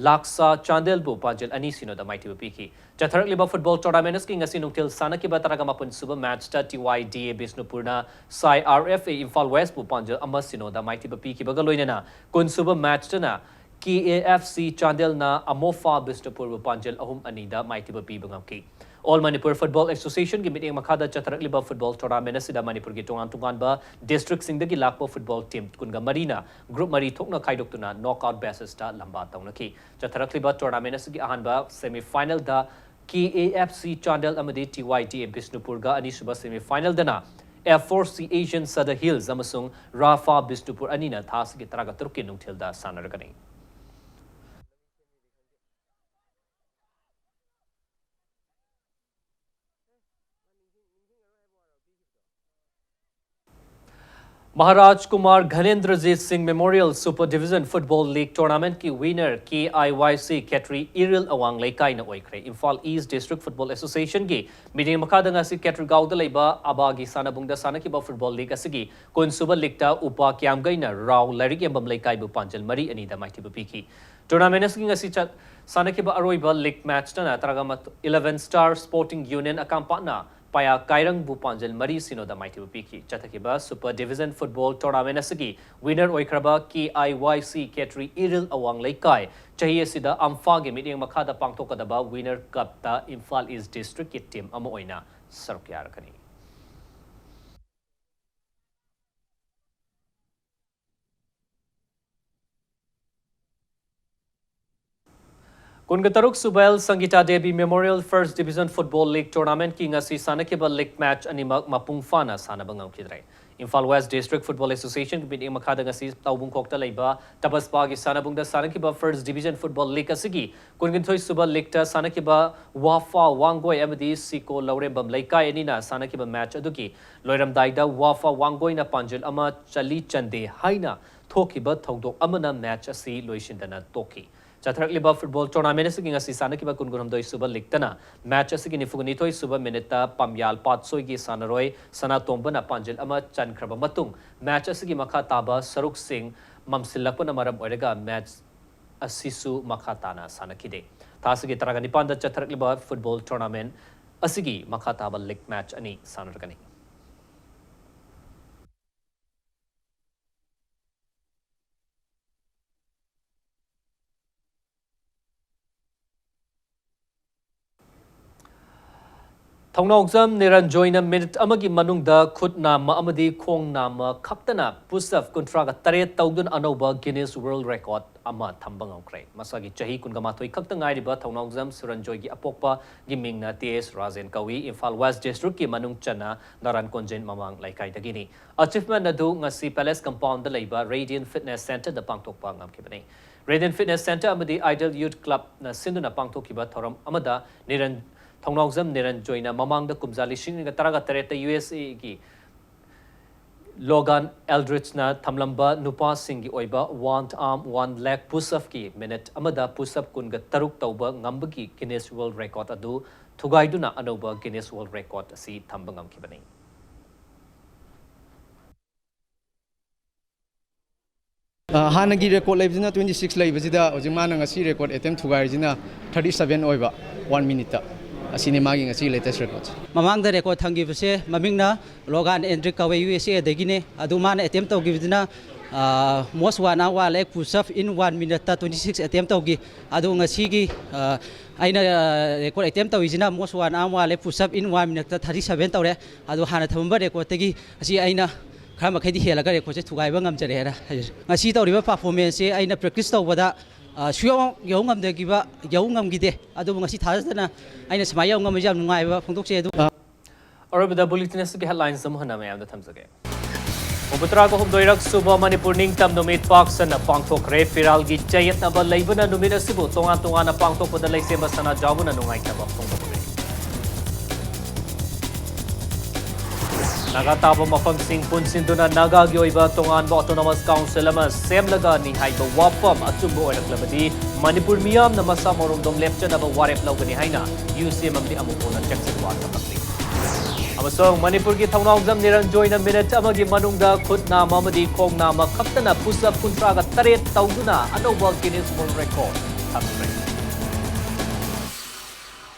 ꯂꯥꯛꯁꯥ ꯆꯥꯟꯗꯦꯜꯕꯨ ꯄꯥꯟꯖꯤꯜ ꯑꯅꯤ ꯁꯤꯅꯣꯗ ꯃꯥꯏꯊꯤꯕ ꯄꯤꯈꯤ꯫ ꯆꯠꯊꯔꯛꯂꯤꯕ ꯐꯨꯠꯕꯣꯜ ꯇꯣꯔꯅꯥꯃꯦꯟꯠ ꯑꯁꯤꯒꯤ ꯉꯁꯤ ꯅꯨꯡꯊꯤꯜ ꯁꯥꯟꯅꯈꯤꯕ ꯇꯔꯥꯒ ꯃꯥꯄꯟ ꯁꯨꯕ ꯃꯦꯆꯇ ꯇꯤ ꯋꯥꯏ ꯗꯤ ꯑꯦ ꯕꯤꯁꯅꯨꯄꯨꯔꯅ ꯁꯥꯏ ꯑꯥꯔ ꯑꯦꯐ ꯑꯦ ꯏꯝꯐꯥꯜ ꯋꯦꯁꯄꯨ ꯄꯥꯟꯖꯤꯜ ꯑꯃ ꯁꯤꯅꯣꯗ ꯃꯥꯏꯊꯤꯕ ꯄꯤꯈꯤꯕꯒ ꯂꯣꯏꯅꯅ ꯀꯨꯟ ꯁꯨꯕ ꯃꯦꯆꯇꯅ ꯀꯦ ꯑꯦ ꯑꯦꯐ ꯁꯤ ꯆꯥꯟꯗꯦꯜꯅ ꯑꯃꯣꯐꯥ ꯕꯤꯁꯅꯨꯄꯨꯔꯕꯨ ꯄꯥꯟꯖꯤꯜ ꯑꯍꯨꯝ ꯑꯅꯤꯗ ꯃꯥꯏꯊꯤꯕ ꯄꯤꯕ ꯉꯝꯈꯤ꯫ ꯑꯣꯜ ꯃꯅꯤꯄꯨꯔ ꯐꯨꯠꯕꯣꯜ ꯑꯦꯁꯣꯁꯤꯌꯦꯁꯟꯒꯤ ꯃꯤꯠꯌꯦꯡ ꯃꯈꯥꯗ ꯆꯠꯊꯔꯛꯂꯤꯕ ꯐꯨꯠꯕꯣꯜ ꯇꯣꯔꯅꯥꯃꯦꯟꯠ ꯑꯁꯤꯗ ꯃꯅꯤꯄꯨꯔꯒꯤ ꯇꯣꯉꯥꯟ ꯇꯣꯉꯥꯟꯕ ꯗꯤꯁꯇ꯭ꯔꯤꯛꯁꯤꯡꯗꯒꯤ ꯂꯥꯛꯄ ꯐꯨꯠꯕꯣꯜ ꯇꯤꯝ ꯀꯨꯟꯒ ꯃꯔꯤꯅ ꯒ꯭ꯔꯨꯞ ꯃꯔꯤ ꯊꯣꯛꯅ ꯈꯥꯏꯗꯣꯛꯇꯨꯅ ꯅꯣꯛꯑꯥꯎꯠ ꯕꯦꯁꯤꯁꯇ ꯂꯝꯕꯥ ꯇꯧꯅꯈꯤ꯫ ꯆꯠꯊꯔꯛꯂꯤꯕ ꯇꯣꯔꯅꯥꯃꯦꯟꯠ ꯑꯁꯤꯒꯤ ꯑꯍꯥꯟꯕ ꯁꯦꯃꯤ ꯐꯥꯏꯅꯦꯜꯗ K A F C Chandel ꯑꯃꯗꯤ ꯇꯤ ꯋꯥꯏ ꯗꯤ ꯑꯦ ꯕꯤꯁꯅꯨꯄꯨꯔꯒ, ꯑꯅꯤꯁꯨꯕ semi ꯐꯥꯏꯅꯦꯜꯗꯅ F four C Asian Sadar hills ꯑꯃꯁꯨꯡ ꯔꯥꯐꯥ ꯕꯤꯁꯅꯨꯄꯨꯔ ꯑꯅꯤꯅ ꯊꯥꯁꯤꯒꯤ ꯇꯔꯥꯒ ꯇꯔꯨꯛꯀꯤ ꯅꯨꯡꯊꯤꯜꯗ ꯁꯥꯟꯅꯔꯒꯅꯤ꯫ Maharaj Kumar Ghanendrajit Singh memorial super division football league ꯇꯣꯔꯅꯥꯃꯦꯟꯠꯀꯤ winner K I Y C Khetri Iril ꯑꯋꯥꯡ ꯂꯩꯀꯥꯏꯅ ꯑꯣꯏꯈ꯭ꯔꯦ꯫ ꯏꯝꯐꯥꯜ ꯏꯁ꯭ꯠ ꯗꯤꯁꯇ꯭ꯔꯤꯛ ꯐꯨꯠꯕꯣꯜ ꯑꯦꯁꯣꯁꯤꯌꯦꯁꯟꯒꯤ ꯃꯤꯠꯌꯦꯡ ꯃꯈꯥꯗ ꯉꯁꯤ ꯈꯦꯇ꯭ꯔꯤꯒꯥꯎꯗ ꯂꯩꯕ ꯑꯕꯥꯒꯤ ꯁꯥꯟꯅꯕꯨꯡꯗ ꯁꯥꯟꯅꯈꯤꯕ ꯐꯨꯠꯕꯣꯜ ꯂꯤꯒ ꯑꯁꯤꯒꯤ ꯀꯨꯟꯁꯨꯕ ꯂꯤꯒꯇ ꯎꯄꯥ ꯀ꯭ꯌꯥꯝꯒꯩꯅ ꯔꯥꯎ ꯂꯥꯏꯔꯤꯛ ꯌꯦꯡꯕꯝ ꯂꯩꯀꯥꯏꯕꯨ ꯄꯥꯟꯖꯜ ꯃꯔꯤ ꯑꯅꯤꯗ ꯃꯥꯏꯊꯤꯕ ꯄꯤꯈꯤ꯫ ꯇꯣꯔꯅꯥꯃꯦꯟꯠ ꯑꯁꯤꯒꯤ ꯉꯁꯤ ꯆꯠ-, ꯁꯥꯟꯅꯈꯤꯕ ꯑꯔꯣꯏꯕ ꯂꯤꯒ ꯃꯦꯆꯇꯅ ꯇꯔꯥꯒ ꯏꯂꯦꯚꯦꯟ ꯁ꯭ꯇꯥꯔ ꯁ꯭ꯄꯣꯔꯇꯤꯡ ꯌꯨꯅꯤꯌꯟ ꯑꯀꯥꯝꯄꯥꯠꯅ ꯄꯥꯌꯥ ꯀꯥꯏꯔꯪꯕꯨ ꯄꯥꯟꯖꯜ ꯃꯔꯤ ꯁꯤꯅꯣꯗ ꯃꯥꯏꯊꯤꯕ ꯄꯤꯈꯤ꯫ ꯆꯠꯊꯈꯤꯕ ꯁꯨꯄꯔ ꯗꯤꯕꯤꯖꯟ ꯐꯨꯠꯕꯣꯜ ꯇꯣꯔꯅꯥꯃꯦꯟꯠ ꯑꯁꯤꯒꯤ winner ꯑꯣꯏꯈ꯭ꯔꯕ K I Y C Khetri Iril ꯑꯋꯥꯡ ꯂꯩꯀꯥꯏ, ꯆꯍꯤ ꯑꯁꯤꯗ ꯑꯝꯐꯥꯒꯤ ꯃꯤꯠꯌꯦꯡ ꯃꯈꯥꯗ ꯄꯥꯡꯊꯣꯛꯀꯗꯕ ꯋꯤꯅꯔ ꯀꯞꯇ ꯏꯝꯐꯥꯜ ꯏꯁ꯭ꯠ ꯗꯤꯁꯇ꯭ꯔꯤꯛꯀꯤ ꯇꯤꯝ ꯑꯃ ꯑꯣꯏꯅ ꯁꯔꯨꯛ ꯌꯥꯔꯒꯅꯤ꯫ ꯀꯨꯟꯒ ꯇꯔꯨꯛ ꯁꯨꯕ L Sangita Devi memorial first division football league ꯇꯣꯔꯅꯥꯃꯦꯟꯠꯀꯤ ꯉꯁꯤ ꯁꯥꯟꯅꯈꯤꯕ ꯂꯤꯒ ꯃꯦꯆ ꯑꯅꯤꯃꯛ ꯃꯄꯨꯡ ꯐꯥꯅ ꯁꯥꯟꯅꯕ ꯉꯝꯈꯤꯗ꯭ꯔꯦ꯫ ꯏꯝꯐꯥꯜ ꯋꯦꯁ꯭ꯠ ꯗꯤꯁꯇ꯭ꯔꯤꯛ ꯐꯨꯠꯕꯣꯜ ꯑꯦꯁꯣꯁꯤꯌꯦꯁꯟꯒꯤ ꯃꯤꯠꯌꯦꯡ ꯃꯈꯥꯗ ꯉꯁꯤ ꯇꯥꯎꯕꯨꯡꯈꯣꯛꯇ ꯂꯩꯕ ꯇꯕꯁꯄꯥꯒꯤ ꯁꯥꯟꯅꯕꯨꯡꯗ ꯁꯥꯟꯅꯈꯤꯕ ꯐꯥꯔꯁꯠ ꯗꯤꯕꯤꯖꯟ ꯐꯨꯠꯕꯣꯜ ꯂꯤꯒ ꯑꯁꯤꯒꯤ ꯀꯨꯟꯅꯤꯊꯣꯏ ꯁꯨꯕ ꯂꯤꯒꯇ ꯁꯥꯟꯅꯈꯤꯕ ꯋꯥꯐꯥ ꯋꯥꯡꯒꯣꯏ ꯑꯃꯗꯤ ꯁꯤꯀꯣ ꯂꯧꯔꯦꯝꯕꯝ ꯂꯩꯀꯥꯏ ꯑꯅꯤꯅ ꯁꯥꯟꯅꯈꯤꯕ ꯃꯦꯆ ꯑꯗꯨꯒꯤ ꯂꯣꯏꯔꯝꯗꯥꯏꯗ ꯋꯥꯐꯥ ꯋꯥꯡꯒꯣꯏꯅ ꯄꯥꯟꯖꯤꯜ ꯑꯃ ꯆꯜꯂꯤ ꯆꯟꯗꯦ ꯍꯥꯏꯅ ꯊꯣꯛꯈꯤꯕ ꯊꯧꯗꯣꯛ ꯑꯃꯅ ꯃꯦꯆ ꯑꯁꯤ ꯂꯣꯏꯁꯤꯟꯗꯅ ꯇꯣꯛꯈꯤ꯫ ꯆꯠꯊꯔꯛꯂꯤꯕ ꯐꯨꯠꯕꯣꯜ ꯇꯣꯔꯅꯥꯃꯦꯟꯠ ꯑꯁꯤꯒꯤ ꯉꯁꯤ ꯁꯥꯟꯅꯈꯤꯕ ꯀꯨꯟꯍꯨꯝꯗꯣꯏ ꯁꯨꯕ ꯂꯤꯒꯇꯅ ꯃꯦꯆ ꯑꯁꯤꯒꯤ ꯅꯤꯐꯨꯅꯤꯊꯣꯏ ꯁꯨꯕ ꯃꯤꯅꯤꯠꯇ ꯄꯥꯝꯌꯥꯜ ꯄꯥꯠꯁꯣꯏꯒꯤ ꯁꯥꯟꯅꯔꯣꯏ ꯁꯅꯥꯇꯣꯝꯕꯅ ꯄꯥꯟꯖꯤꯜ ꯑꯃ ꯆꯟꯈ꯭ꯔꯕ ꯃꯇꯨꯡ ꯃꯦꯆ ꯑꯁꯤꯒꯤ ꯃꯈꯥ ꯇꯥꯕ ꯁꯔꯨꯛꯁꯤꯡ ꯃꯝꯁꯤꯜꯂꯛꯄꯅ ꯃꯔꯝ ꯑꯣꯏꯔꯒ ꯃꯦꯆ ꯑꯁꯤꯁꯨ ꯃꯈꯥ ꯇꯥꯅ ꯁꯥꯟꯅꯈꯤꯗꯦ꯫ ꯊꯥ ꯑꯁꯤꯒꯤ ꯇꯔꯥꯒ ꯅꯤꯄꯥꯟꯗ ꯆꯠꯊꯔꯛꯂꯤꯕ ꯐꯨꯠꯕꯣꯜ ꯇꯣꯔꯅꯥꯃꯦꯟꯠ ꯑꯁꯤꯒꯤ ꯃꯈꯥ ꯇꯥꯕ ꯂꯤꯒ ꯃꯦꯆ ꯑꯅꯤ ꯁꯥꯟꯅꯔꯒꯅꯤ꯫ ꯊꯧꯅꯥꯎꯖꯝ ꯅꯤꯔꯟꯖꯣꯏꯅ ꯃꯤꯅꯤꯠ ꯑꯃꯒꯤ ꯃꯅꯨꯡꯗ ꯈꯨꯠ ꯅꯥꯝꯃ ꯑꯃꯗꯤ ꯈꯣꯡ ꯅꯥꯝꯃ ꯈꯛꯇꯅ ꯄꯨꯁ ꯑꯞ ꯀꯨꯟꯊ꯭ꯔꯥꯒ ꯇꯔꯦꯠ ꯇꯧꯗꯨꯅ ꯑꯅꯧꯕ ꯒꯤꯅꯤꯁ ꯋꯥꯔꯜꯗ ꯔꯦꯀꯣꯔꯗ ꯑꯃ ꯊꯝꯕ ꯉꯝꯈ꯭ꯔꯦ꯫ ꯃꯁꯥꯒꯤ ꯆꯍꯤ ꯀꯨꯟꯒ ꯃꯥꯊꯣꯏ ꯈꯛꯇ ꯉꯥꯏꯔꯤꯕ ꯊꯧꯅꯥꯎꯖꯝ ꯁꯨꯔꯟꯖꯣꯏꯒꯤ ꯑꯄꯣꯛꯄꯒꯤ ꯃꯤꯡꯅ ꯇꯤ ꯑꯦꯁ ꯔꯥꯖꯦꯟ ꯀꯧꯏ꯫ ꯏꯝꯐꯥꯜ ꯋꯦꯁ꯭ꯠ ꯗꯤꯁꯇ꯭ꯔꯤꯛꯀꯤ ꯃꯅꯨꯡ ꯆꯟꯅ ꯅꯥꯔꯥꯟ ꯀꯣꯟꯖꯦꯟ ꯃꯃꯥꯡ ꯂꯩꯀꯥꯏꯗꯒꯤꯅꯤ꯫ ꯑꯆꯤꯚꯃꯦꯟꯠ ꯑꯗꯨ ꯉꯁꯤ ꯄꯦꯂꯦꯁ ꯀꯝꯄꯥꯎꯟꯗ ꯂꯩꯕ ꯔꯦꯗꯤꯌꯟ ꯐꯤꯠꯅꯦꯁ ꯁꯦꯟꯇꯔꯗ ꯄꯥꯡꯊꯣꯛꯄ ꯉꯝꯈꯤꯕꯅꯤ꯫ ꯔꯦꯗꯤꯌꯟ ꯐꯤꯠꯅꯦꯁ ꯁꯦꯟꯇꯔ ꯑꯃꯗꯤ ꯑꯥꯏꯗꯜ ꯌꯨꯊ ꯀ꯭ꯂꯕꯅ ꯁꯤꯟꯗꯨꯅ ꯄꯥꯡꯊꯣꯛꯈꯤꯕ ꯊꯧꯔꯝ ꯑꯃꯗ ꯅꯤꯔꯟ, ꯊꯧꯅꯥꯎꯖꯝ ꯅꯤꯔꯟꯖꯣꯏꯅ ꯃꯃꯥꯡꯗ ꯀꯨꯝꯖꯥ ꯂꯤꯁꯤꯡ ꯑꯅꯤꯒ ꯇꯔꯥꯒ ꯇꯔꯦꯠꯇ ꯌꯨ ꯑꯦꯁ ꯑꯦꯒꯤ Logan Eldridgeꯅ ꯊꯝꯂꯝꯕ ꯅꯨꯄꯥꯁꯤꯡꯒꯤ ꯑꯣꯏꯕ one arm one leg push-upꯀꯤ ꯃꯤꯅꯤꯠ ꯑꯃꯗ push-up ꯀꯨꯟꯒ ꯇꯔꯨꯛ ꯇꯧꯕ ꯉꯝꯕꯒꯤ Guinness World Record ꯑꯗꯨ ꯊꯨꯒꯥꯏꯗꯨꯅ ꯑꯅꯧꯕ Guinness World Record ꯑꯁꯤ ꯊꯝꯕ ꯉꯝꯈꯤꯕꯅꯤ꯫ ꯑ, ꯍꯥꯟꯅꯒꯤ ꯔꯦꯀꯣꯔꯗ ꯂꯩꯕꯁꯤꯅ twenty six ꯂꯩꯕꯁꯤꯗ, ꯍꯧꯖꯤꯛ ꯃꯥꯅ ꯉꯁꯤ ꯔꯦꯀꯣꯔꯗ ꯑꯦꯇꯦꯝ ꯊꯨꯒꯥꯏꯔꯤꯁꯤꯅ thirty seven ꯑꯣꯏꯕ, ꯋꯥꯟ ꯃꯤꯅꯤꯠꯇ꯫ ꯑꯁꯤꯅꯤ ꯃꯥꯒꯤ ꯉꯁꯤ ꯂꯦꯇꯦꯁ ꯔꯦꯀꯣꯔꯗꯁꯦ꯫ ꯃꯃꯥꯡꯗ ꯔꯦꯀꯣꯔꯗ ꯊꯝꯈꯤꯕꯁꯦ ꯃꯃꯤꯡꯅ ꯂꯣꯒꯥꯟ ꯑꯦꯟꯗ꯭ꯔꯤꯛ ꯀꯧꯋꯦ, ꯌꯨ ꯑꯦꯁ ꯑꯦꯗꯒꯤꯅꯦ꯫ ꯑꯗꯨ ꯃꯥꯅ ꯑꯦꯇꯦꯝ ꯇꯧꯈꯤꯕꯗꯨꯅ most one arm one leg push-up in one minuteꯇ twenty six ꯑꯦꯇꯦꯝ ꯇꯧꯈꯤ꯫ ꯑꯗꯨ ꯉꯁꯤꯒꯤ, ꯑ, ꯑꯩꯅ ꯔꯦꯀꯣꯔꯗ ꯑꯦꯇꯦꯝ ꯇꯧꯔꯤꯁꯤꯅ most one arm one leg push-up in one minuteꯇ thirty seven ꯇꯧꯔꯦ꯫ ꯑꯗꯨ ꯍꯥꯟꯅ ꯊꯝꯃꯝꯕ ꯔꯦꯀꯣꯔꯗꯇꯒꯤ ꯉꯁꯤ ꯑꯩꯅ ꯈꯔ ꯃꯈꯩꯗꯤ ꯍꯦꯜꯂꯒ ꯔꯦꯀꯣꯔꯗꯁꯦ ꯊꯨꯒꯥꯏꯕ ꯉꯝꯖꯔꯦ ꯍꯥꯏꯅ ꯍꯥꯏꯖꯔꯤ꯫ ꯉꯁꯤ ꯇꯧꯔꯤꯕ ꯄꯔꯐꯣꯔꯃꯦꯟꯁꯁꯦ ꯑꯩꯅ ꯄ꯭ꯔꯦꯛꯇꯤꯁ ꯇꯧꯕꯗ, ꯑ, ꯁꯨꯌꯧ ꯌꯧ ꯉꯝꯗꯈꯤꯕ, ꯌꯧ ꯉꯝꯈꯤꯗꯦ꯫ ꯑꯗꯨꯕꯨ ꯉꯁꯤ ꯊꯥꯖꯗꯅ ꯑꯩꯅ ꯁꯨꯃꯥꯏꯅ ꯌꯧ ꯉꯝꯕꯁꯦ ꯌꯥꯝ ꯅꯨꯡꯉꯥꯏꯕ ꯐꯣꯡꯗꯣꯛꯆꯩ꯫ ꯑꯗꯨ ꯑꯔꯣꯏꯕꯗ ꯕꯨꯂꯦꯇꯤꯟ ꯑꯁꯤꯒꯤ ꯍꯦꯗꯂꯥꯏꯟꯁ ꯑꯃꯨꯛ ꯍꯟꯅ ꯃꯌꯥꯝꯗ ꯊꯝꯖꯒꯦ꯫ ꯍꯨꯝꯐꯨꯇꯔꯥꯒ ꯍꯨꯝꯗꯣꯏꯔꯛ ꯁꯨꯕ ꯃꯅꯤꯄꯨꯔ ꯅꯤꯡꯇꯝ ꯅꯨꯃꯤꯠ ꯄꯥꯛ ꯁꯟꯅ ꯄꯥꯡꯊꯣꯛꯈ꯭ꯔꯦ꯫ ꯐꯤꯔꯥꯜꯒꯤ ꯆꯌꯦꯠꯅꯕ ꯂꯩꯕꯅ ꯅꯨꯃꯤꯠ ꯑꯁꯤꯕꯨ ꯇꯣꯉꯥꯟ ꯇꯣꯉꯥꯟꯅ ꯄꯥꯡꯊꯣꯛꯄꯗ ꯂꯩꯁꯦꯝꯕ ꯁꯅꯥꯖꯥꯎꯕꯅ ꯅꯨꯡꯉꯥꯏꯇꯕ ꯐꯣꯡꯗꯣꯛꯈ꯭ꯔꯦ꯫ ꯅꯥꯒꯥ ꯇꯥꯕ ꯃꯐꯝꯁꯤꯡ ꯄꯨꯟꯁꯤꯟꯗꯨꯅ ꯅꯥꯒꯥꯒꯤ ꯑꯣꯏꯕ ꯇꯣꯉꯥꯟꯕ autonomous council ꯑꯃ ꯁꯦꯝꯂꯒꯅꯤ ꯍꯥꯏꯕ ꯋꯥꯐꯝ ꯑꯆꯨꯝꯕ ꯑꯣꯏꯔꯛꯂꯕꯗꯤ ꯃꯅꯤꯄꯨꯔ ꯃꯤꯌꯥꯝꯅ ꯃꯁꯥ ꯃꯔꯣꯝꯗꯣꯝ ꯂꯦꯞꯆꯅꯕ ꯋꯥꯔꯦꯞ ꯂꯧꯒꯅꯤ ꯍꯥꯏꯅ ꯌꯨ ꯁꯤ ꯑꯦꯝ ꯑꯃꯗꯤ ꯑꯃꯨꯛ ꯍꯟꯅ ꯆꯦꯛꯁꯤꯟ ꯋꯥ ꯊꯝꯂꯛꯂꯤ꯫ ꯑꯃꯁꯨꯡ ꯃꯅꯤꯄꯨꯔꯒꯤ ꯊꯧꯅꯥꯎꯖꯝ ꯅꯤꯔꯟꯖꯣꯏꯅ ꯃꯤꯅꯤꯠ ꯑꯃꯒꯤ ꯃꯅꯨꯡꯗ ꯈꯨꯠ ꯅꯥꯝꯃ ꯑꯃꯗꯤ ꯈꯣꯡ ꯅꯥꯝꯃ ꯈꯛꯇꯅ push-up ꯀꯨꯟꯊ꯭ꯔꯥꯒ ꯇꯔꯦꯠ ꯇꯧꯗꯨꯅ ꯑꯅꯧꯕ Guinness World Record ꯊꯝꯈ꯭ꯔꯦ꯫